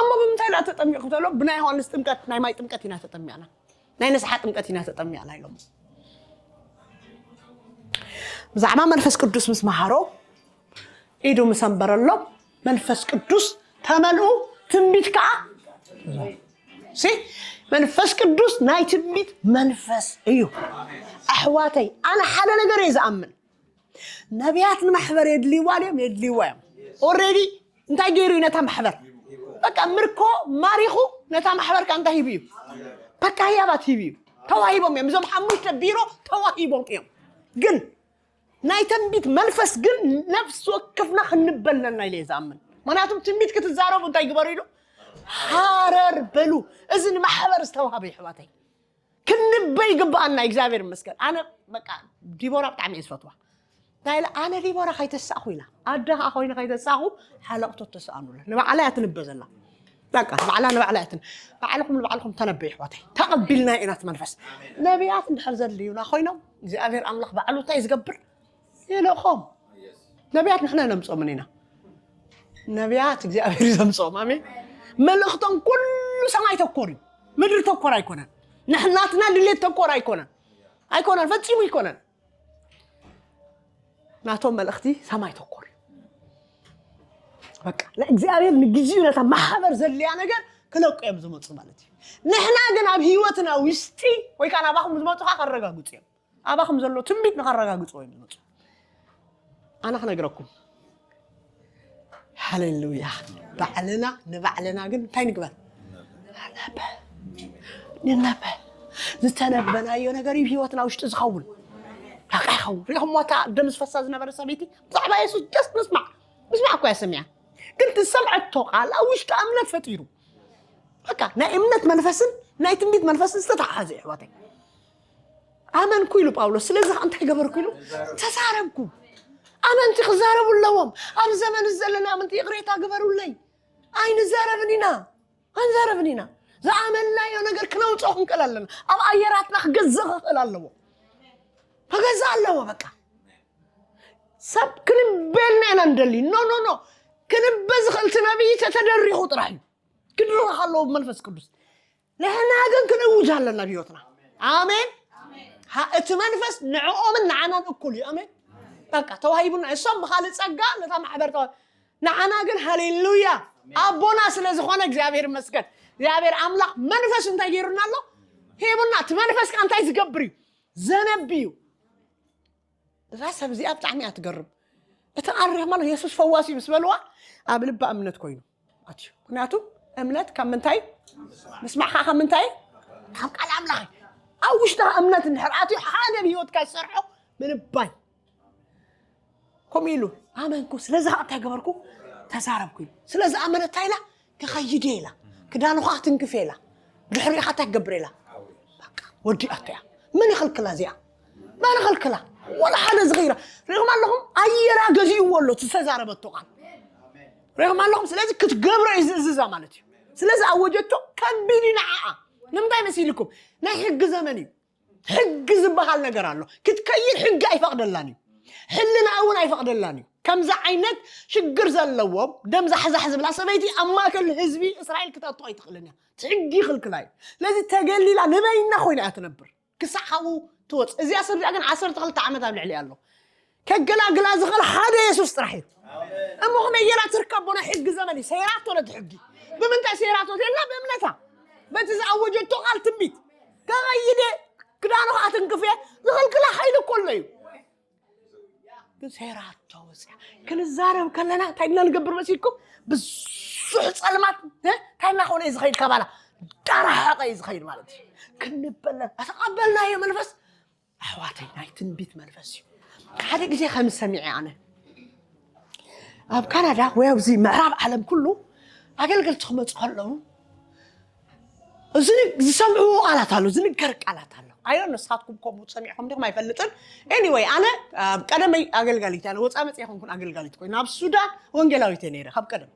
እሞ ብምንታይ ኢና ተጠሚቕኩም? ተሎ ብናይ ዮሃንስ ጥምቀት፣ ናይ ማይ ጥምቀት ኢና ተጠሚቕና። ናይ ንስሓ ጥምቀት ኢና ተጠሚቕና ኢሎም። ብዛዕባ መንፈስ ቅዱስ ምስ መሃሮ፣ ኢዱ ምስ ኣንበረሎም፣ መንፈስ ቅዱስ ተመልኡ፣ ትንቢት ከዓ። ሲ መንፈስ ቅዱስ ናይ ትንቢት መንፈስ እዩ። ኣሕዋተይ፣ ኣነ ሓደ ነገር እየ ዝኣምን። ነቢያት ንማሕበር የድልይዋ ድዮም? የድልይዋ እዮም። ኦልሬዲ እንታይ ገይሩ እዩ ነታ ማሕበር? በቃ ምርኮ ማሪኹ ነታ ማሕበር ከ እንታይ ሂቡ እዩ? በቃ ህያባት ሂቡ እዩ። ተዋሂቦም እዮም። እዞም ሓሙሽተ ቢሮ ተዋሂቦም እዮም። ግን ናይ ትንቢት መንፈስ ግን ነፍሲ ወከፍና ክንበል ኣለና ኢለ እየ ዝኣምን። ምክንያቱም ትንቢት ክትዛረቡ እንታይ ግበሩ ኢሉ? ሃረር በሉ። እዚ ንማሕበር ዝተዋሃበ እዩ፣ ኣሕዋተይ። ክንበ ይግብኣና። እግዚኣብሔር ይመስገን። ኣነ በቃ ዲቦራ ብጣዕሚ እየ ዝፈትዋ። እንታይ ኢላ? ኣነ ዲቦራ ከይተሳእኹ ኢላ። ኣደ ከዓ ኮይኑ ከይተሳእኹ ሓለቕቶ ተሰኣኑለ። ንባዕላ እያ ትንበ ዘላ። በቃ ንባዕላ፣ ንባዕላ እያ ትን-፣ ባዕልኹም ንባዕልኹም ተነበዩ፣ ኣሕዋተይ። ተቐቢልና ኢና እቲ መንፈስ። ነቢያት እንድሕር ዘድልዩና ኮይኖም እግዚኣብሔር ኣምላኽ ባዕሉ እንታይ ዝገብር? የልእኾም። ነቢያት ንሕና ነምጾምን ኢና። ነቢያት እግዚኣብሔር እዩ ዘምጾም። ኣሜን። መልእኽቶም ኩሉ ሰማይ ተኮር እዩ። ምድሪ ተኮር ኣይኮነን። ንሕናትና ድሌት ተኮር ኣይኮነን። ኣይኮነን፣ ፈጺሙ ኣይኮነን። ናቶም መልእኽቲ ሰማይ ተኮር እዩ። በቃ ንእግዚኣብሔር ንግዚኡ ነታ ማሕበር ዘድልያ ነገር ክለቁ እዮም ዝመፁ ማለት እዩ። ንሕና ግን ኣብ ህይወትና ውሽጢ ወይ ከዓ ናባኹም ዝመፁ ከዓ ከረጋግፁ እዮም። ኣባኹም ዘሎ ትንቢት ንኸረጋግፅዎ እዮም ዝመፁ። ኣነ ክነግረኩም። ሃሌሉያ። ባዕልና ንባዕልና ግን እንታይ ንግበር? ንነበ። ንነበ። ዝተነበናዮ ነገር እዩ ህይወትና ውሽጢ ዝኸውን። በቃ ይኸውን። ሪኹም ሞታ ደም ዝፈሳ ዝነበረ ሰበይቲ ብዛዕባ የሱስ ደስ ምስማዕ። ምስማዕ እኮ እያ ሰሚዓ። ግን ትሰምዐቶ ቃል ኣብ ውሽጢ እምነት ፈጢሩ። በቃ ናይ እምነት መንፈስን ናይ ትንቢት መንፈስን ዝተተሓሓዘ እዩ፣ ኣሕዋተይ። ኣመንኩ ኢሉ ጳውሎስ። ስለዚ ኸዓ እንታይ ገበርኩ ኢሉ? ተዛረብኩ። ኣመንቲ ክዛረቡ ኣለዎም። ኣብ ዘመን ዘለና ኣመንቲ ይቕሬታ ግበሩለይ። ኣይንዛረብን ኢና። ኣይንዛረብን ኢና። ዝኣመንናዮ ነገር ክነውፅኦ ክንክእል ኣለና። ኣብ ኣየራትና ክገዝእ ክኽእል ኣለዎ። ክገዝእ ኣለዎ በቃ። ሰብ ክንበልና ኢና ንደሊ። ኖ፣ ኖ፣ ኖ። ክንበ ዝኽእል እቲ ነቢይ ተተደሪኹ ጥራሕ እዩ። ክድረኽ ኣለዎ ብመንፈስ ቅዱስ። ንሕና ግን ክንእውጅ ኣለና ብህይወትና። ኣሜን። ሃ-፣ እቲ መንፈስ ንዕኦምን ንዓናን እኩል እዩ። ኣሜን። በቃ ተዋሂቡና። እሶም ብኻልእ ጸጋ ነታ ማሕበር ተዋ-፣ ንዓና ግን ሃሌሉያ ኣቦና ስለ ዝኾነ እግዚኣብሔር ይመስገን። እግዚኣብሔር ኣምላኽ መንፈስ እንታይ ገይሩና ኣሎ? ሂቡና። እቲ መንፈስ ከ እንታይ ዝገብር እዩ? ዘነብ እዩ። እዛ ሰብ እዚኣ ብጣዕሚ እያ ትገርም። እቲ ኣሪኽ ማለት የሱስ ፈዋሲ ምስ በልዋ ኣብ ልባ እምነት ኮይኑ ኣትዩ። ምክንያቱ እምነት ካብ ምንታይ? ምስማዕ ከዓ ካብ ምንታይ? ካብ ቃል ኣምላኽ። ኣብ ውሽጥኻ እምነት እንድሕር ኣትዩ ሓደ ብህይወትካ ዝሰርሖ ምንባይ። ከምኡ ኢሉ ኣመንኩ፣ ስለዚ ከዓ እንታይ ገበርኩ? ተዛረብኩ ኢሉ። ስለዚ ኣመነ እንታይ ኢላ? ክኸይድ እየ ኢላ። ክዳኑ ከዓ ክትንክፍ እየ ኢላ። ብድሕሪኡ ከዓ እንታይ ክገብር እየ ኢላ? በቃ ወዲኣቶ እያ። መን ይኸልክላ እዚኣ? መን ይኸልክላ? ወላ ሓደ ዝኸይራ። ሪኹም ኣለኹም? ኣየራ ገዚእዎ ኣሎ፣ እቲ ዝተዛረበቶ ቃል። ሪኹም ኣለኹም? ስለዚ ክትገብሮ እዩ ዝእዝዛ ማለት እዩ። ስለዚ ኣወጀቶ ከቢድ እዩ ንዓኣ። ንምንታይ መሲልኩም? ናይ ሕጊ ዘመን እዩ። ሕጊ ዝበሃል ነገር ኣሎ። ክትከይድ ሕጊ ኣይፈቕደላን እዩ። ሕልና እውን ኣይፈቕደላን እዩ። ከምዚ ዓይነት ሽግር ዘለዎም ደም ዛሕዛሕ ዝብላ ሰበይቲ ኣብ ማእከል ህዝቢ እስራኤል ክተእቶ ኣይትኽእልን እያ። እቲ ሕጊ ይኽልክላ እዩ። ስለዚ ተገሊላ ንበይና ኮይና እያ ትነብር። ክሳዕ ካብኡ ትወፅ። እዚኣ ሰብ እዚኣ ግን ዓሰርተ ክልተ ዓመት ኣብ ልዕሊ ኣሎ። ከገላግላ ዝኽእል ሓደ የሱስ ጥራሕ እዩ። እሞ ከመይ ጌራ ትርከብ? ናይ ሕጊ ዘመን እዩ። ሰይራቶ ነቲ ሕጊ። ብምንታይ ሰይራቶ? ተላ ብእምነታ። በቲ ዝኣወጀቶ ቃል ትንቢት። ከቐይደ ክዳኑ ከዓ ትንክፍ እየ። ዝኽልክላ ሓይሊ እኮ ኣሎ እዩ። ግን ሰይራቶ ወፅያ። ክንዛረብ ከለና እንታይ ኢና ንገብር መሲልኩም? ብዙሕ ፀልማት፣ እ? እንታይ እናኾነ እዩ ዝኸይድ? ካባና ዳራሓቐ እዩ ዝኸይድ ማለት እዩ። ክንበለ፣ ዝተቐበልናዮ መንፈስ ኣሕዋተይ ናይ ትንቢት መንፈስ እዩ። ሓደ ግዜ ከም ሰሚዐ ኣነ ኣብ ካናዳ ወይ ኣብዚ ምዕራብ ዓለም ኩሉ ኣገልገልቲ ክመፁ ከለዉ እዚ ዝሰምዕዎ ቃላት ኣሎ፣ ዝንገር ቃላት ኣሎ። ኣዮ ንስኻትኩም ከምኡ ሰሚዕኹም ዲኹም ኣይፈልጥን። ኤኒወይ ኣነ ኣብ ቀደመይ ኣገልጋሊት እያ፣ ወፃ መፅእ ይኹንኩን ኣገልጋሊት ኮይኑ ኣብ ሱዳን ወንጌላዊት እየ ነይረ ካብ ቀደም።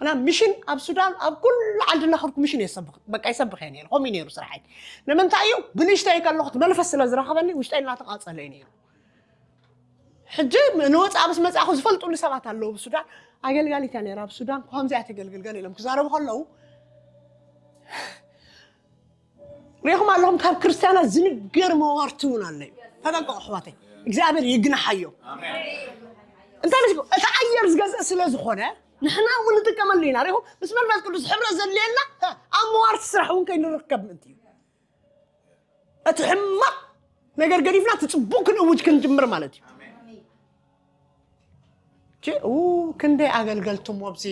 ኣና ሚሽን ኣብ ሱዳን ኣብ ኩሉ ዓዲ እናኸድኩ ሚሽን የሰብኽ በቃ ይሰብኽ እየ ነይረ። ከምኡ እዩ ነይሩ ስራሐይ። ንምንታይ እዩ? ብንእሽተይ ከለኹ እቲ መንፈስ ስለ ዝረኸበኒ ውሽጠይ እናተቓፀለ እዩ ነይሩ። ሕጂ ንወፃ ምስ መፃኹ ዝፈልጡኒ ሰባት ኣለዉ ብሱዳን። ኣገልጋሊት እያ ነይራ ኣብ ሱዳን፣ ከምዚኣ ተገልግል ገለ ኢሎም ክዛረቡ ከለዉ ሪኹም ኣለኹም። ካብ ክርስትያናት ዝንገር መዋርቲ እውን ኣሎ እዩ። ተጠንቀቑ ኣሕዋተይ፣ እግዚኣብሔር ይግናሓዮ። እንታይ መስልኩም? እቲ ኣየር ዝገዝእ ስለ ዝኾነ ንሕና እውን ንጥቀመሉ ኢና። ሪኹም ምስ መንፈስ ቅዱስ ሕብረት ዘድልየና ኣብ መዋርቲ ስራሕ እውን ከይንርከብ ምእንቲ እዩ። እቲ ሕማቕ ነገር ገዲፍና እቲ ፅቡቅ ክንእውጅ ክንጅምር ማለት እዩ። ቺ ኡ ክንደይ ኣገልገልቶም ኣብዚ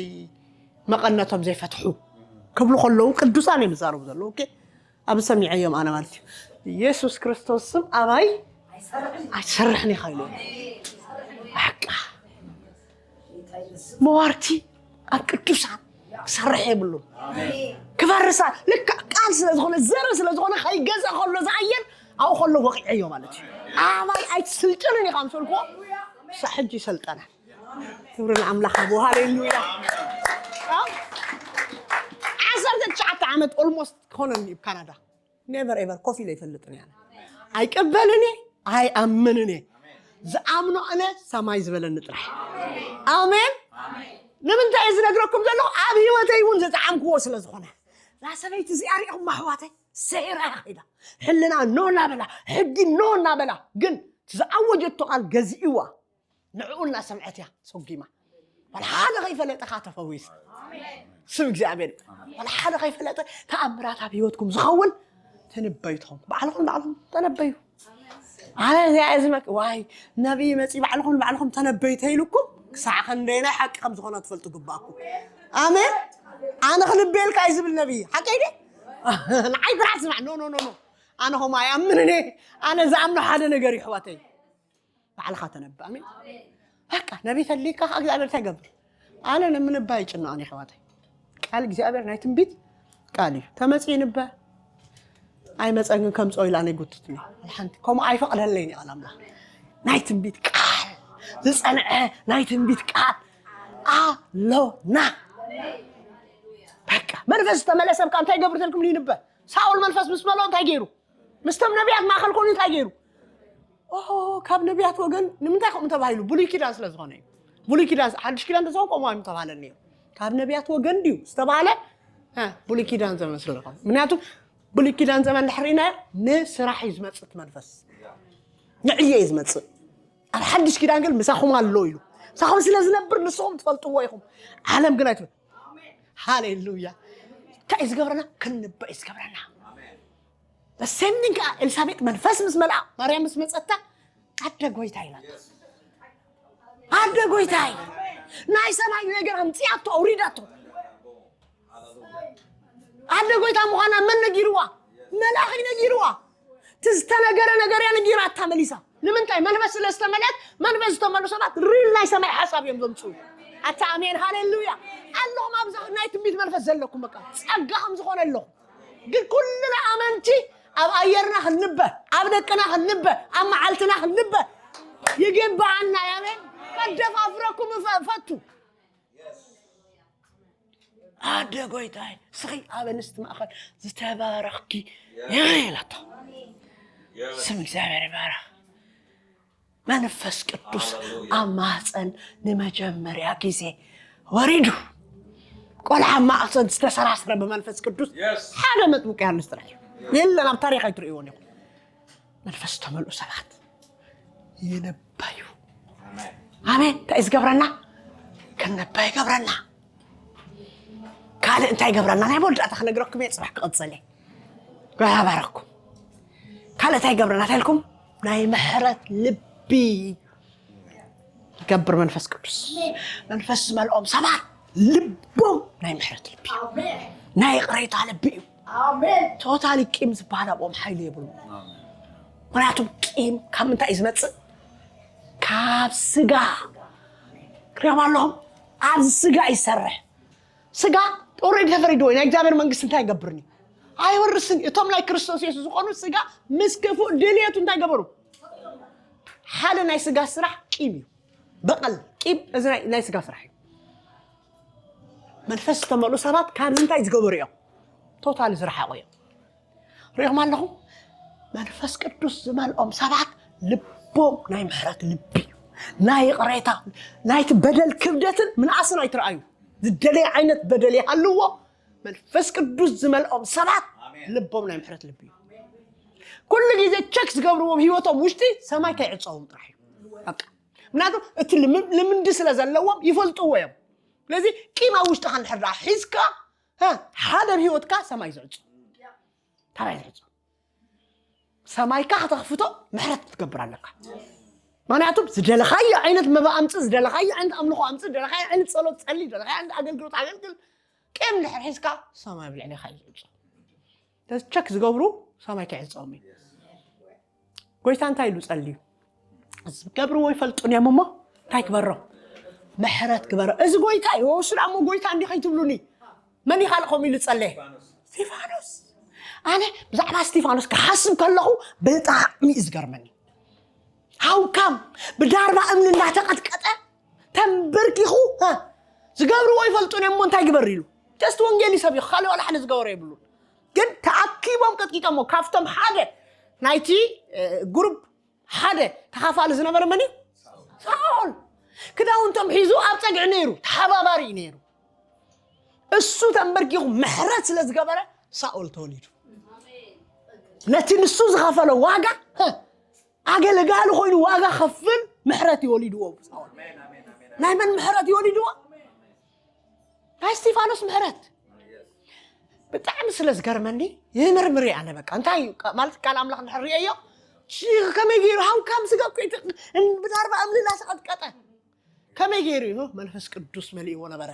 መቐነቶም ዘይፈትሑ ክብሉ ከለዉ ቅዱሳን እዮም ዝዛረቡ ዘለዉ። ኦኬ ኣብ ሰሚዐዮም ኣነ ማለት እዩ። ኢየሱስ ክርስቶስ ስም ኣባይ ኣይሰርሕን ኢኻ ኢሉ በቃ መዋርቲ ኣብ ቅዱሳን ክሰርሕ የብሉን። ክፈርሳ ልክዕ ቃል ስለ ዝኾነ ዘር ስለ ዝኾነ ከይገዝእ ከሎ ዝኣየር ኣብኡ ከሎ ወቂዐዮ ማለት እዩ። ኣባይ ኣይትስልጥንን ኢኻ ምስ በልክዎ ክሳዕ ሕጂ ይሰልጠነ። ክብሪ ንኣምላኽ ኣቦ ሃሌሉያ። ዓሰርተ ትሽዓተ ዓመት ኦልሞስት ክኾነኒ እዩ ካናዳ። ኔቨር ኤቨር ኮፍ ኢለ ይፈልጥን እያ። ኣይቅበልን እየ ኣይኣምንን እየ። ዝኣምኖ እነ ሰማይ ዝበለኒ ጥራሕ። ኣሜን። ንምንታይ እየ ዝነግረኩም ዘለኹ? ኣብ ህይወተይ እውን ዝጠዓምክዎ ስለ ዝኾነ። እዛ ሰበይቲ እዚኣ ሪእኹማ ኣሕዋተይ? ሰይራ እያ ከይዳ። ሕልና ኖ እናበላ፣ ሕጊ ኖ እናበላ፣ ግን ዝኣወጀቶ ቃል ገዚእዋ። ንዕኡ እናሰምዐት እያ ሰጒማ። ዋላ ሓደ ከይፈለጠ ከዓ ተፈዊሱ። ስም እግዚኣብሔር ይባረክ። ዋላ ሓደ ከይፈለጠ ተኣምራት ኣብ ህይወትኩም ዝኸውን ተነበዩ ትኸውን። ባዕልኹም ባዕልኹም ተነበዩ። ኣነ እዚኣ እዚ መክ ዋይ ነቢይ መፂ ባዕልኹም ባዕልኹም ተነበዩ ተይልኩም ክሳዕ ክንደይናይ ሓቂ ከም ዝኾነ ትፈልጡ ግባእኩም። ኣሜን። ኣነ ክንበየልካ እዩ ዝብል ነቢይ ሓቀይ ድየ? ንዓይ ጥራሕ ስማዕ ኖ ኖ ኖ ኖ ኣነ ኸም ኣይኣምንን እየ። ኣነ ዝኣምኖ ሓደ ነገር እዩ ኣሕዋተይ። ባዕልኻ ተነብእ ኣሜን። በቃ ነቢይ ተድልየካ ከዓ እግዚኣብሔር እንታይ ይገብር? ኣነ ንምንባይ ይጭነቕ እኔ ኣሕዋተይ። ቃል እግዚኣብሔር ናይ ትንቢት ቃል እዩ። ተመፅእ ይንበ ኣይመፀን ግን ከምፅኦ ኢላ እኔ ጉትት እኔ ሓንቲ ከምኡ ኣይፈቕደለይን እዩ ቃል ኣምላኽ። ናይ ትንቢት ቃል ዝፀንዐ ናይ ትንቢት ቃል ኣሎና። በቃ መንፈስ ዝተመለሰ ብካ እንታይ ይገብር ተልኩም ይንበ ሳኦል መንፈስ ምስ መሎ እንታይ ገይሩ? ምስቶም ነቢያት ማእኸል ኮይኑ እንታይ ገይሩ? ኦ ካብ ነቢያት ወገን ንምንታይ ከምኡ ተባሂሉ? ብሉይ ኪዳን ስለ ዝኾነ እዩ። ብሉይ ኪዳን ሓድሽ ኪዳን ተዝኾን ከምኡ ኣይምተባህለን ነይሩ። ካብ ነቢያት ወገን ድዩ ዝተባህለ? እ፣ ብሉይ ኪዳን ዘመን ስለ ዝኾነ። ምክንያቱ ብሉይ ኪዳን ዘመን ድሕር ርኢናዮ ንስራሕ እዩ ዝመፅእ እቲ መንፈስ። ንዕየ እዩ ዝመፅእ። ኣብ ሓድሽ ኪዳን ግን ምሳኹም ኣሎ ኢሉ። ምሳኹም ስለ ዝነብር ንስኹም ትፈልጥዎ ኢኹም። ዓለም ግን ኣይትብል። ሃሌሉያ። እንታይ እዩ ዝገብረና? ክንበ እዩ ዝገብረና። ሰምኒን ከዓ ኤልሳቤጥ መንፈስ ምስ መልኣ ማርያም ምስ መፀታ ኣደ ጎይታ ኢላታ። ኣደ ጎይታይ ናይ ሰማይ ነገር ኣምፅኣቶ ኣውሪዳቶ። ኣደ ጎይታ ምዃና መን ነጊርዋ? መልኣኽ እዩ ነጊርዋ። እቲ ዝተነገረ ነገር እያ ነጊራታ መሊሳ። ንምንታይ? መንፈስ ስለ ዝተመልአት መንፈስ ዝተመልኡ ሰባት ሪል ናይ ሰማይ ሓሳብ እዮም ዘምፅኡ። ኣታ ኣሜን ሃሌሉያ ኣለኹም። ኣብዚ ናይ ትንቢት መንፈስ ዘለኩም በቃ ጸጋ ከም ዝኾነ ኣለኹም። ግን ኩልና ኣመንቲ ኣብ ኣየርና ክንበ፣ ኣብ ደቅና ክንበ፣ ኣብ መዓልትና ክንበ ይግባኣና። ኣሜን። ከደፋፍረኩም እፈ- እፈቱ። ኣደ ጎይታይ፣ ስኺ ኣብ ኣንስቲ ማእኸል ዝተባረኽኪ ኢኺ ኢላቶ። ስም እግዚኣብሔር ይባረኽ። መንፈስ ቅዱስ ኣብ ማህፀን ንመጀመርያ ግዜ ወሪዱ። ቆልዓ ኣብ ማህፀን ዝተሰራሰረ ብመንፈስ ቅዱስ ሓደ መጥምቁ ዮሃንስ ጥራሕ እዩ። የለን፣ ኣብ ታሪኽ ኣይትርእይዎን ኢኹም። መንፈስ ዝተመልኡ ሰባት ይንበዩ። ኣሜን። እንታይ እዩ ዝገብረና? ክንበ ይገብረና። ካልእ እንታይ ይገብረና? ናይ መወዳእታ ክነግረኩም እየ፣ ጽባሕ ክቕጽል እየ። ጎይታ ይባረኩም። ካልእ እንታይ ይገብረና ተልኩም? ናይ ምሕረት ልቢ ይገብር መንፈስ ቅዱስ። መንፈስ ዝመልኦም ሰባት ልቦም ናይ ምሕረት ልቢ እዩ። ናይ ይቕሬታ ልቢ እዩ። ቶታሊ ቂም ዝበሃል ኣብኦም ሓይሊ የብሉ። ምክንያቱም ቂም ካብ ምንታይ እዩ ዝመፅእ? ካብ ስጋ። ክሪኦም ኣለኹም፣ ኣብዚ ስጋ ይሰርሕ። ስጋ ኦልሬዲ ተፈሪድዎ እዩ። ናይ እግዚኣብሔር መንግስቲ እንታይ ይገብርኒ? ኣይወርስን። እቶም ናይ ክርስቶስ የሱስ ዝኾኑ ስጋ ምስ ክፉእ ድልየቱ እንታይ ገበሩ? ሓደ ናይ ስጋ ስራሕ ቂም እዩ። በቐል፣ ቂም፣ እዚ ናይ- ናይ ስጋ ስራሕ እዩ። መንፈስ ዝተመልኡ ሰባት ካብ ምንታይ ዝገበሩ እዮም? ቶታል ዝረሓቑ እዮም። ሪኦም ኣለኹም? መንፈስ ቅዱስ ዝመልኦም ሰባት ልቦም ናይ ምሕረት ልቢ እዩ። ናይ ይቕሬታ፣ ናይቲ በደል ክብደትን ምንኣስን ኣይትረኣዩ። ዝደለየ ዓይነት በደል ይሃልዎ፣ መንፈስ ቅዱስ ዝመልኦም ሰባት ልቦም ናይ ምሕረት ልቢ እዩ። ኩሉ ግዜ ቸክ ዝገብርዎም ህይወቶም ውሽጢ ሰማይ ከይዕፀዎም ጥራሕ እዩ። በቃ። ምክንያቱ እቲ ልምምዲ ስለ ዘለዎም ይፈልጥዎ እዮም። ስለዚ ቂም ኣብ ውሽጥኻ እንድሕር ደኣ ሒዝካ፣ ሀ፣ ሓደ ኣብ ህይወትካ ሰማይ ዝዕጾ። ታባይ ዝዕጾ። ሰማይካ ከተኽፍቶ ምሕረት ክትገብር ኣለካ። ምክንያቱ ዝደለኻዮ ዓይነት መባ ኣምጽእ፣ ዝደለኻዮ ዓይነት ኣምልኾ ኣምጽእ፣ ዝደለኻዮ ዓይነት ጸሎት ጸሊ፣ ዝደለኻዮ ዓይነት ኣገልግሎት ኣገልግል፣ ቂም እንድሕር ሒዝካ ሰማይ ኣብ ልዕሌኻ እዩ ዝዕጾ። ስለዚ ቸክ ዝገብሩ ሰማይ ከይዕጸዎም እዩ። ጎይታ እንታይ ኢሉ ጸልዩ? ዝገብርዎ ይፈልጡን እዮም እሞ እንታይ ክበሮም? ምሕረት ክበሮ። እዚ ጎይታ እዩ። እሱ ደኣ እሞ ጎይታ እንዲ ከይትብሉኒ። መን እዩ ካልእ ከምኡ ኢሉ ጸለየ? እስጢፋኖስ። ኣነ ብዛዕባ እስጢፋኖስ ክሓስብ ከለኹ ብጣዕሚ እዩ ዝገርመኒ። ሃውካም ብዳርባ እምኒ እንዳተቐጥቀጠ ተንበርኪኹ፣ እ፣ ዝገብርዎ ይፈልጡን እዮም እሞ እንታይ ግበር ኢሉ። ጀስት ወንጌል ይሰብኽ፣ ካልእ ዋላ ሓደ ዝገበሮ የብሉን። ግን ተኣኪቦም ቀጥቂጦሞ። ካብቶም ሓደ ናይቲ፣ እ፣ ግሩፕ ሓደ ተኻፋሊ ዝነበረ መን እዩ? ሳኦል። ክዳውንቶም ሒዙ ኣብ ጸግዒ ነይሩ፣ ተሓባባሪ እዩ ነይሩ። እሱ ተንበርኪኹ ምሕረት ስለ ዝገበረ ሳኦል ተወሊዱ። ነቲ ንሱ ዝኸፈሎ ዋጋ፣ እ፣ ኣገልጋሊ ኮይኑ ዋጋ ከፍል ምሕረት ይወሊድዎ ሳኦል። ናይ መን ምሕረት ይወሊድዎ? ናይ እስጢፋኖስ ምሕረት። ብጣዕሚ ስለ ዝገርመኒ ይምርምር እየ ኣነ። በቃ እንታይ እዩ ቃ- ማለት ቃል ኣምላኽ እንድሕር ርእየዮ፣ ሺ ከመይ ገይሩ ሃውካም ስጋ እኮ ይት- እን- ብዳርባ እምኒ እናተቐጥቀጠ ከመይ ገይሩ እዩ መንፈስ ቅዱስ መሊእዎ ነበረ።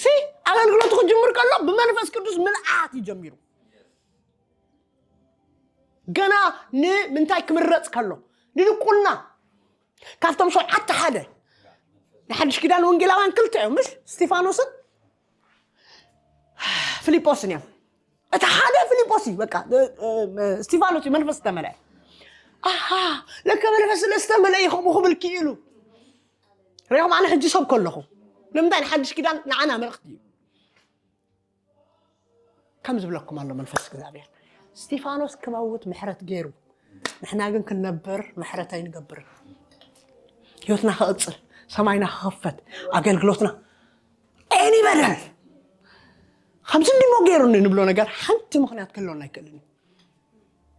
ሲ ኣገልግሎቱ ክጅምር ከሎ ብመንፈስ ቅዱስ ምልኣት እዩ ጀሚሩ። ገና ንምንታይ ክምረፅ ከሎ ንድቁና ካብቶም ሸውዓተ ሓደ ናይ ሓድሽ ኪዳን ወንጌላውያን ክልተ እዮም፣ ምሽ? እስጢፋኖስን ፊልጶስን እዮም። እቲ ሓደ ፊልጶስ እዩ። በቃ እ- እ- እስጢፋኖስ እዩ መንፈስ ዝተመልአ። ኣሃ፣ ለከ መንፈስ ስለ ዝተመልአ እዩ ከምኡ ክብል ክኢሉ። ሪኦም ኣነ ሕጂ ሰብ ከለኹ ንምንታይ ንሓድሽ ኪዳን ንዓና መልእኽቲ እዩ። ከም ዝብለኩም ኣሎ መንፈስ እግዚኣብሔር። እስጢፋኖስ ክመውት ምሕረት ገይሩ፣ ንሕና ግን ክንነብር ምሕረት ኣይንገብርን። ህይወትና ክቕጽል፣ ሰማይና ክኸፈት፣ ኣገልግሎትና ኤኒ በደል ከምዚ እንዲሞ ገይሩኒ ንብሎ ነገር ሓንቲ ምኽንያት ክህልወና ኣይክእልን እዩ።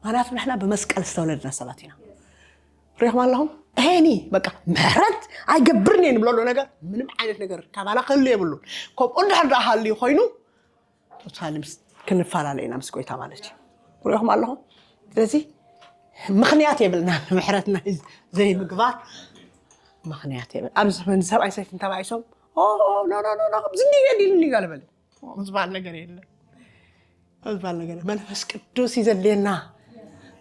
ምክንያቱ ንሕና ብመስቀል ዝተወለድና ሰባት ኢና። ሪኹም ኣለኹም? ኤኒ በቃ ምሕረት ኣይገብርን እየ ንብለሉ ነገር ምንም ዓይነት ነገር ካባና ክህሉ የብሉን። ከምኡ እንድሕር ደኣ ሃልዩ ኮይኑ ቶታሊ ምስ- ክንፈላለ ኢና ምስ ጎይታ ማለት እዩ። ሪኹም ኣለኹም? ስለዚ ምኽንያት የብልና ንምሕረትና ዘይምግባር ምኽንያት የብል። ኣብዚ ዘመን ሰብኣይ ሰይትን ተባኢሶም ኦ ኖ ኖ ኖ ኖ ከምዚ እንዲ ገዲሉኒ ጋር በል ዝበሃል ነገር የለን። ዝበሃል ነገር መንፈስ ቅዱስ እዩ ዘድልየና።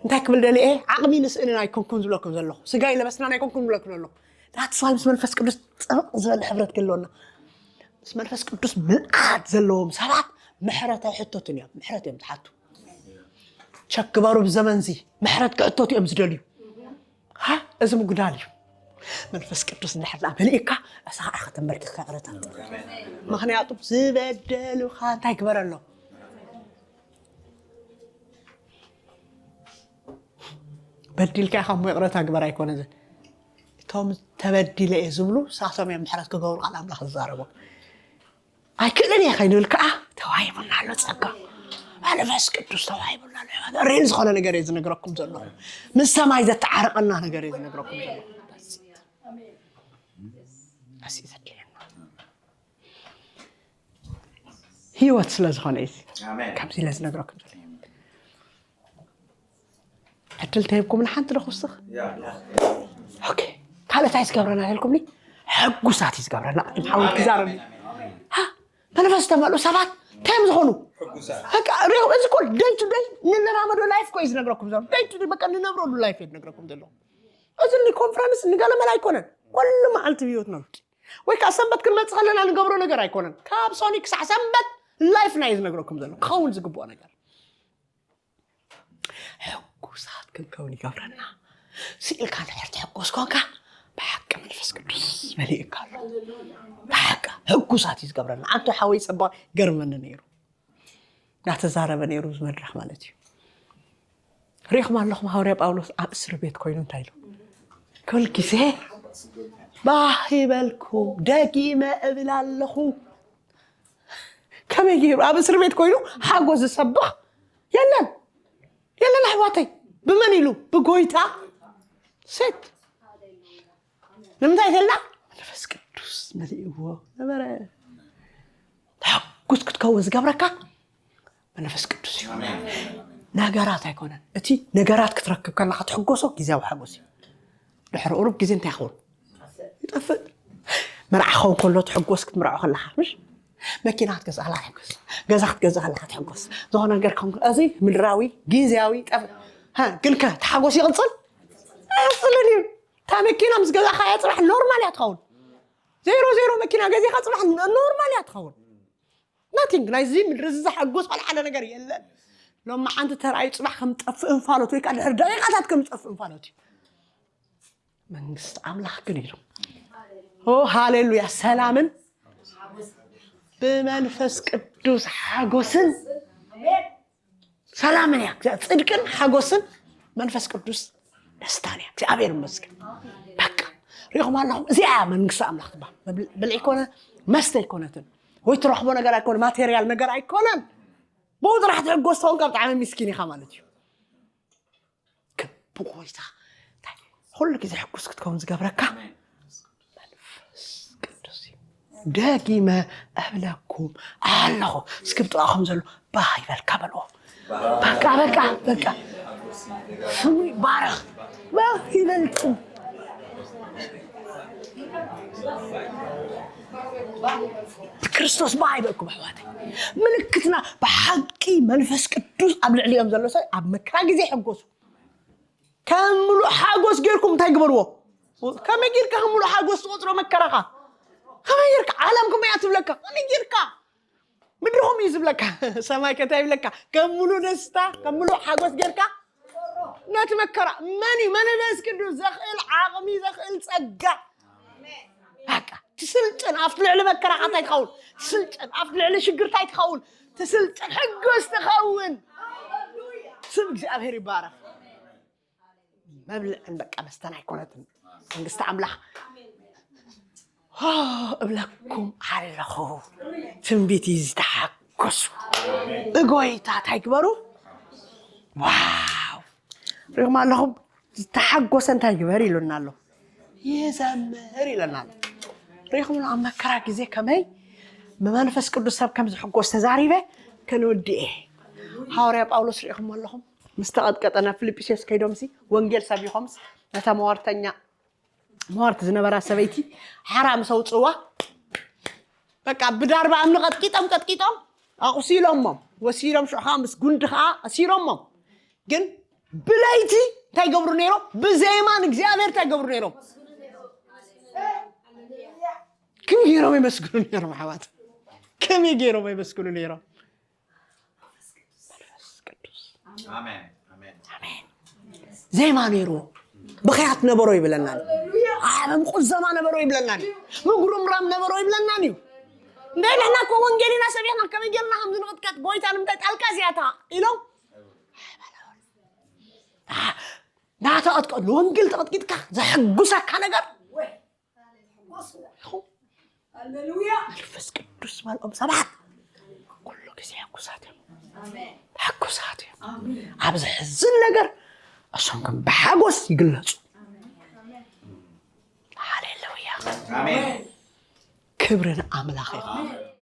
እንታይ ክብል ደልየ ዓቕሚ ንስእንን ኣይኮንኩን ዝብለኩም ዘለኹ፣ ስጋ ይለበስናን ኣይኮንኩን ዝብለኩም ዘለኹ። ዳትስ ዋይ ምስ መንፈስ ቅዱስ ጥብቕ ዝበለ ሕብረት ክህልወና። ምስ መንፈስ ቅዱስ ምልኣት ዘለዎም ሰባት ምሕረት ኣይሕተቱን እዮም። ምሕረት እዮም ዝሓቱ። ቸክ ግበሩ። ብዘመንዚ ምሕረት ክሕተቱ እዮም ዝደልዩ። ሃ፣ እዚ ምጉዳል እዩ። መንፈስ ቅዱስ እንድሕር ደኣ መሊእካ፣ እሳ ከዓ ከተንበርክካ ይቕረታ። ምኽንያቱ ዝበደሉኻ እንታይ ግበረሎም? በዲልካ ኢኻ እሞ ይቕረታ ግበር ኣይኮነ። እቶም ተበዲለ እየ ዝብሉ ሳቶም እዮም ምሕረት ክገብሩ ቃል ኣምላኽ ዝዛረቦ። ኣይክእልን እየ ከይንብል ከዓ ተዋሂቡና ኣሎ ጸጋ። መንፈስ ቅዱስ ተዋሂቡና ኣሎ። ሪል ዝኾነ ነገር እየ ዝነግረኩም ዘለኹ። ምስ ሰማይ ዘተዓርቀና ነገር እየ ዝነግረኩም ዘለኹ። ኣሲ ዘድልየና ህይወት ስለ ዝኾነ እዩ። ከምዚ ኢለ ዝነግረኩም ዘለኹ። ዕድል ተሂብኩም ንሓንቲ ዶ ክውስኽ? ኦኬ። ካልእ እንታይ ዝገብረና ኢልኩምኒ? ሕጉሳት እዩ ዝገብረና። ቅድም ሓወት ክዛረብ። ሃ፣ መንፈስ ዝተመልኡ ሰባት እንታይ እዮም ዝኾኑ? በቃ ሪኦ፣ እዚ እኮ ደይ ቱ ደይ ንለማመዶ ላይፍ እኮ እዩ ዝነግረኩም ዘሎ። ደይ ቱ ደይ በቃ ንነብረሉ ላይፍ እዩ ዝነግረኩም ዘሎ። እዚ ንኮንፈረንስ ንገለመል ኣይኮነን። ኩሉ መዓልቲ ህይወትና ውሽጢ። ወይ ከዓ ሰንበት ክንመጽእ ከለና ንገብሮ ነገር ኣይኮነን። ካብ ሶኒ ክሳዕ ሰንበት ላይፍና እዩ ዝነግረኩም ዘሎ። ክኸውን ዝግብኦ ነገር። ሕጉሳት ክንከውን ይገብረና። ስኢልካ እንድሕር ትሕጎስ ኮንካ፣ ብሓቂ መንፈስ ቅዱስ መሊእካ ኣሎ። ብሓቂ ሕጉሳት እዩ ዝገብረና። ኣንቱ ሓወይ ጸባ ገርመኒ ነይሩ። እናተዛረበ ነይሩ፣ እዚ መድረኽ ማለት እዩ። ሪኢኹም ኣለኹም፣ ሃዋርያ ጳውሎስ ኣብ እስር ቤት ኮይኑ እንታይ ኢሉ? ኩል ግዜ ባህ ይበልኩም፣ ደጊመ እብል ኣለኹ። ከመይ ገይሩ ኣብ እስር ቤት ኮይኑ ሓጎስ ዝሰብኽ? የለን፣ የለን ኣሕዋተይ። ብመን ኢሉ? ብጎይታ። ሴት ንምንታይ ተልና? መንፈስ ቅዱስ መሊእዎ ነበረ። ተሓጉስ ክትከውን ዝገብረካ መንፈስ ቅዱስ እዩ። ነገራት ኣይኮነን። እቲ ነገራት ክትረክብ ከለኻ ትሕጎሶ ግዜያዊ ሓጎስ እዩ። ድሕሪ ቁሩብ ግዜ እንታይ ይኸውን? ይጠፍእ። መርዓ ክኸውን ከሎ ትሕጎስ ክትምርዖ ከለኻ፣ ምሽ? መኪና ክትገዝእ ከለኻ ትሕጎስ። ገዛ ክትገዝእ ከለኻ ትሕጎስ። ዝኾነ ነገር ክኸውን ከሎ፣ እዚ ምድራዊ፣ ግዜያዊ፣ ጠፍ-፣ ሃ፣ ግን ከ እቲ ሓጎስ ይቕጽል? ኣይቕጽልን እዩ። እታ መኪና ምስ ገዛእኻያ ጽባሕ ኖርማል እያ ትኸውን። ዜሮ ዜሮ መኪና ገዚእኻ ጽባሕ ኖርማል እያ ትኸውን። ናቲንግ፣ ናይዚ ምድሪ እዚ ዘሐጉስ ዋላ ሓደ ነገር የለን። ሎማዓንቲ ተራእዩ ጽባሕ ከም ዝጠፍእ እንፋሎት ወይ ከዓ ድሕሪ ደቂቃታት ከም ዝጠፍእ እንፋሎት እዩ። መንግስቲ ኣምላኽ ግን ኢሉ፣ ኦ ሃሌሉያ፣ ሰላምን ብመንፈስ ቅዱስ ሓጎስን ሰላምን እያ። እግዚኣ-፣ ጽድቅን ሓጎስን መንፈስ ቅዱስ ደስታን እያ። እግዚኣብሔር ይመስገን። በቃ ሪኢኹም ኣለኹም። እዚኣ እያ መንግስቲ ኣምላኽ ትበሃል። መብል-፣ ብልዒ ኮነ መስተ ኣይኮነትን፣ ወይ ትረኽቦ ነገር ኣይኮነ፣ ማቴሪያል ነገር ኣይኮነን። ብኡ ጥራሕ ትሕጎስ ተኾንካ ብጣዕሚ ሚስኪን ኢኻ ማለት እዩ። ክቡ ጎይታ፣ እንታይ ኩሉ ግዜ ሕጉስ ክትከውን ዝገብረካ? መንፈስ ቅዱስ እዩ። ደጊመ እብለኩም ኣለኹ፣ እስኪ ብጥቓኹም ዘሎ ባህ ይበልካ በልዎ። በቃ፣ በቃ፣ በቃ። ስሙ ይባረኽ። ባህ ይበልኩም። ክርስቶስ ባህ ይበልኩም ኣሕዋተይ። ምልክትና ብሓቂ መንፈስ ቅዱስ ኣብ ልዕሊኦም ዘሎ ሰብ ኣብ መከራ ግዜ ይሕጎሱ። ከም ምሉእ ሓጎስ ጌርኩም እንታይ ግበርዎ? ከመይ ጌርካ ከም ምሉእ ሓጎስ ትቆጽሮ መከራኻ? ከመይ ጌርካ? ዓለም ከመይ እያ ትብለካ? ከመይ ጌርካ? ምድርኹም እዩ ዝብለካ። ሰማይ ከ እንታይ ይብለካ? ከም ምሉእ ደስታ፣ ከም ምሉእ ሓጎስ ጌርካ ነቲ መከራ። መን እዩ? መንፈስ ቅዱስ ዘኽእል ዓቕሚ፣ ዘኽእል ጸጋ። በቃ ትስልጥን፣ ኣብቲ ልዕሊ መከራኻ እንታይ ትኸውን? ትስልጥን፣ ኣብቲ ልዕሊ ሽግር እንታይ ትኸውን? ትስልጥን፣ ሕጉስ ትኸውን። ስም እግዚኣብሔር ይባረኽ። መብልዕን በቃ መስተን ኣይኮነትን መንግስቲ ኣምላኽ። ሆ፣ እብለኩም ኣለኹ፣ ትንቢት እዩ ዝተሓጎሱ። እጎይታ እንታይ ግበሩ? ዋው! ሪኹም ኣለኹም? ዝተሓጎሰ እንታይ ግበር ኢሉና ኣሎ? ይዘምር ኢለና ኣሎ። ሪኹም ኣሎ ኣብ መከራ ግዜ ከመይ ብመንፈስ ቅዱስ ሰብ ከም ዝሕጎስ ተዛሪበ ክንውድእ እየ። ሃዋርያ ጳውሎስ ሪኹም ኣለኹም? ምስ ተቐጥቀጠ ናብ ፊልጵስዮስ ከይዶምሲ ወንጌል ሰቢኾምስ ነታ መዋርተኛ፣ መዋርቲ ዝነበራ ሰበይቲ ሓራ ምስ ኣውፅዋ፣ በቃ ብዳርባ እምኒ ቀጥቂጦም ቀጥቂጦም ኣቑሲሎሞም፣ ወሲዶም ሽዑ ከዓ ምስ ጉንዲ ከዓ ኣሲሮሞም። ግን ብለይቲ እንታይ ገብሩ ነይሮም? ብዜማ ንእግዚኣብሔር እንታይ ገብሩ ነይሮም? ከመይ ገይሮም የመስግኑ ነይሮም ኣሕዋት? ከመይ ገይሮም የመስግኑ ነይሮም? መንፈስ ቅዱስ። ኣሜን። ዜማ ነይርዎ። ብኽያት ነበሮ ይብለና እዩ። ዓለም ቁዘማ ነበሮ ይብለና እዩ። ምጉርምራም ነበሮ ይብለና እዩ። እንደ ንሕና እኮ ወንጌል ኢና ሰቢሕና፣ ከመይ ጌርና ከም ዝንቕጥቀጥ፣ ጎይታ ንምንታይ ጣልቃ እዚኣታ ኢሎም ናተቐጥቀ ንወንጌል ተቐጥቂጥካ ዘሐጉሰካ ነገር ሃሌሉያ። መንፈስ ቅዱስ መልኦም ሰባት ኩሉ ግዜ ሕጉሳት እዮም። ሕጉሳት እዮም። ኣብ ዘሕዝን ነገር እሶም ከም ብሓጎስ ይግለጹ። ሃሌሉያ። ኣሜን። ክብሪ ንኣምላኽ ይኹን።